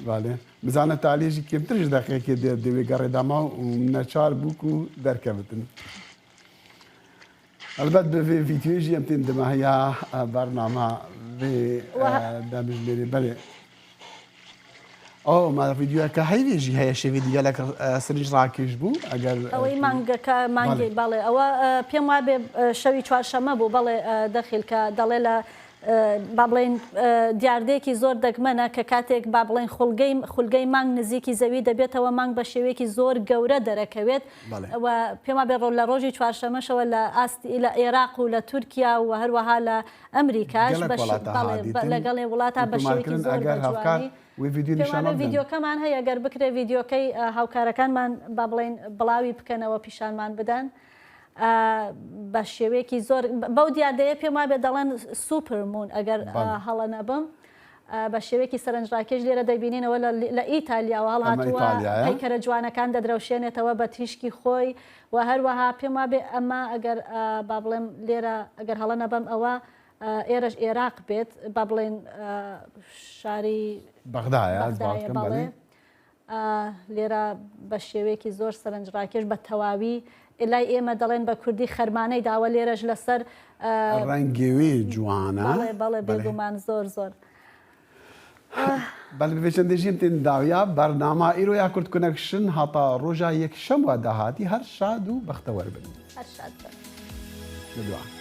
بەڵێ بزانە تالێ ژی کێمتر ji deqeyekê dê dê wê gerê dama û neçar bû ku derkevitin. Helbet bi vê vîdeoyê jî em tên dimehiya bernama vê demjimêrê belê. O ma vîdeoyeke heyvê jî heye şevê dî gelek sirinc rakêş bû eger ئەوەی مانگەکە مانگی بەڵێ ئەوە پێم وابێ شەوی چوارشەمە بوو بەڵێ دەخیل کە دەڵێ لە با بڵێین دیاردەیەکی زۆر دەگمەنە کە کاتێک با بڵێین خولگەی خولگەی مانگ نزیکی زەوی دەبێتەوە مانگ بە شێوەیەکی زۆر گەورە دەرەکەوێت و پێم وابێ لە ڕۆژی چوارشەمەشەوە لە ئاستی لە ئێراق و لە تورکیا و هەروەها لە ئەمریکاش لەگەڵێ وڵاتە بە شێوەیەکی زۆر بە جوانی پێم وابێ ڤیدیۆکەمان هەیە گەر بکرێ ڤیدیۆکەی هاوکارەکانمان با بڵێین بڵاوی بکەنەوە پیشانمان بدەن. بە شێوەیەکی زۆر بەو دیاردەیە پێم وابێ دەڵێن super moon ئەگەر هەڵە نەبم بە شێوەیەکی سەرنجڕاکێش لێرە دەبینینەوە لە ئیتالیاوە هەڵهاتووە پەیکەرە جوانەکان دەدرەوشێنێتەوە بە تیشکی خۆی و هەروەها پێم وابێ ئەمە ئەگەر با بڵێم لێرە ئەگەر هەڵە نەبم ئەوە ئێرەش ئێراق بێت با بڵێن شاری بەغدایە بەڵێ لێرە بە شێوەیەکی زۆر سەرنجڕاکێش بە تەواوی لای ئێمە دەڵێن بە کوردی خەرمانەی داوە لێرەش لەسەر ڕەنگی وی جوانە. بەڵێ بەڵێ بێگومان زۆر زۆر. بەڵێ بێ چەندێ ژیم تێن داویا بەرنامە ئیرۆ یا کورد connection هەتا ڕۆژا یەکشەم وە داهاتی هەر شاد و بەختەوەر بن. هەر شاد بن. لە دوا.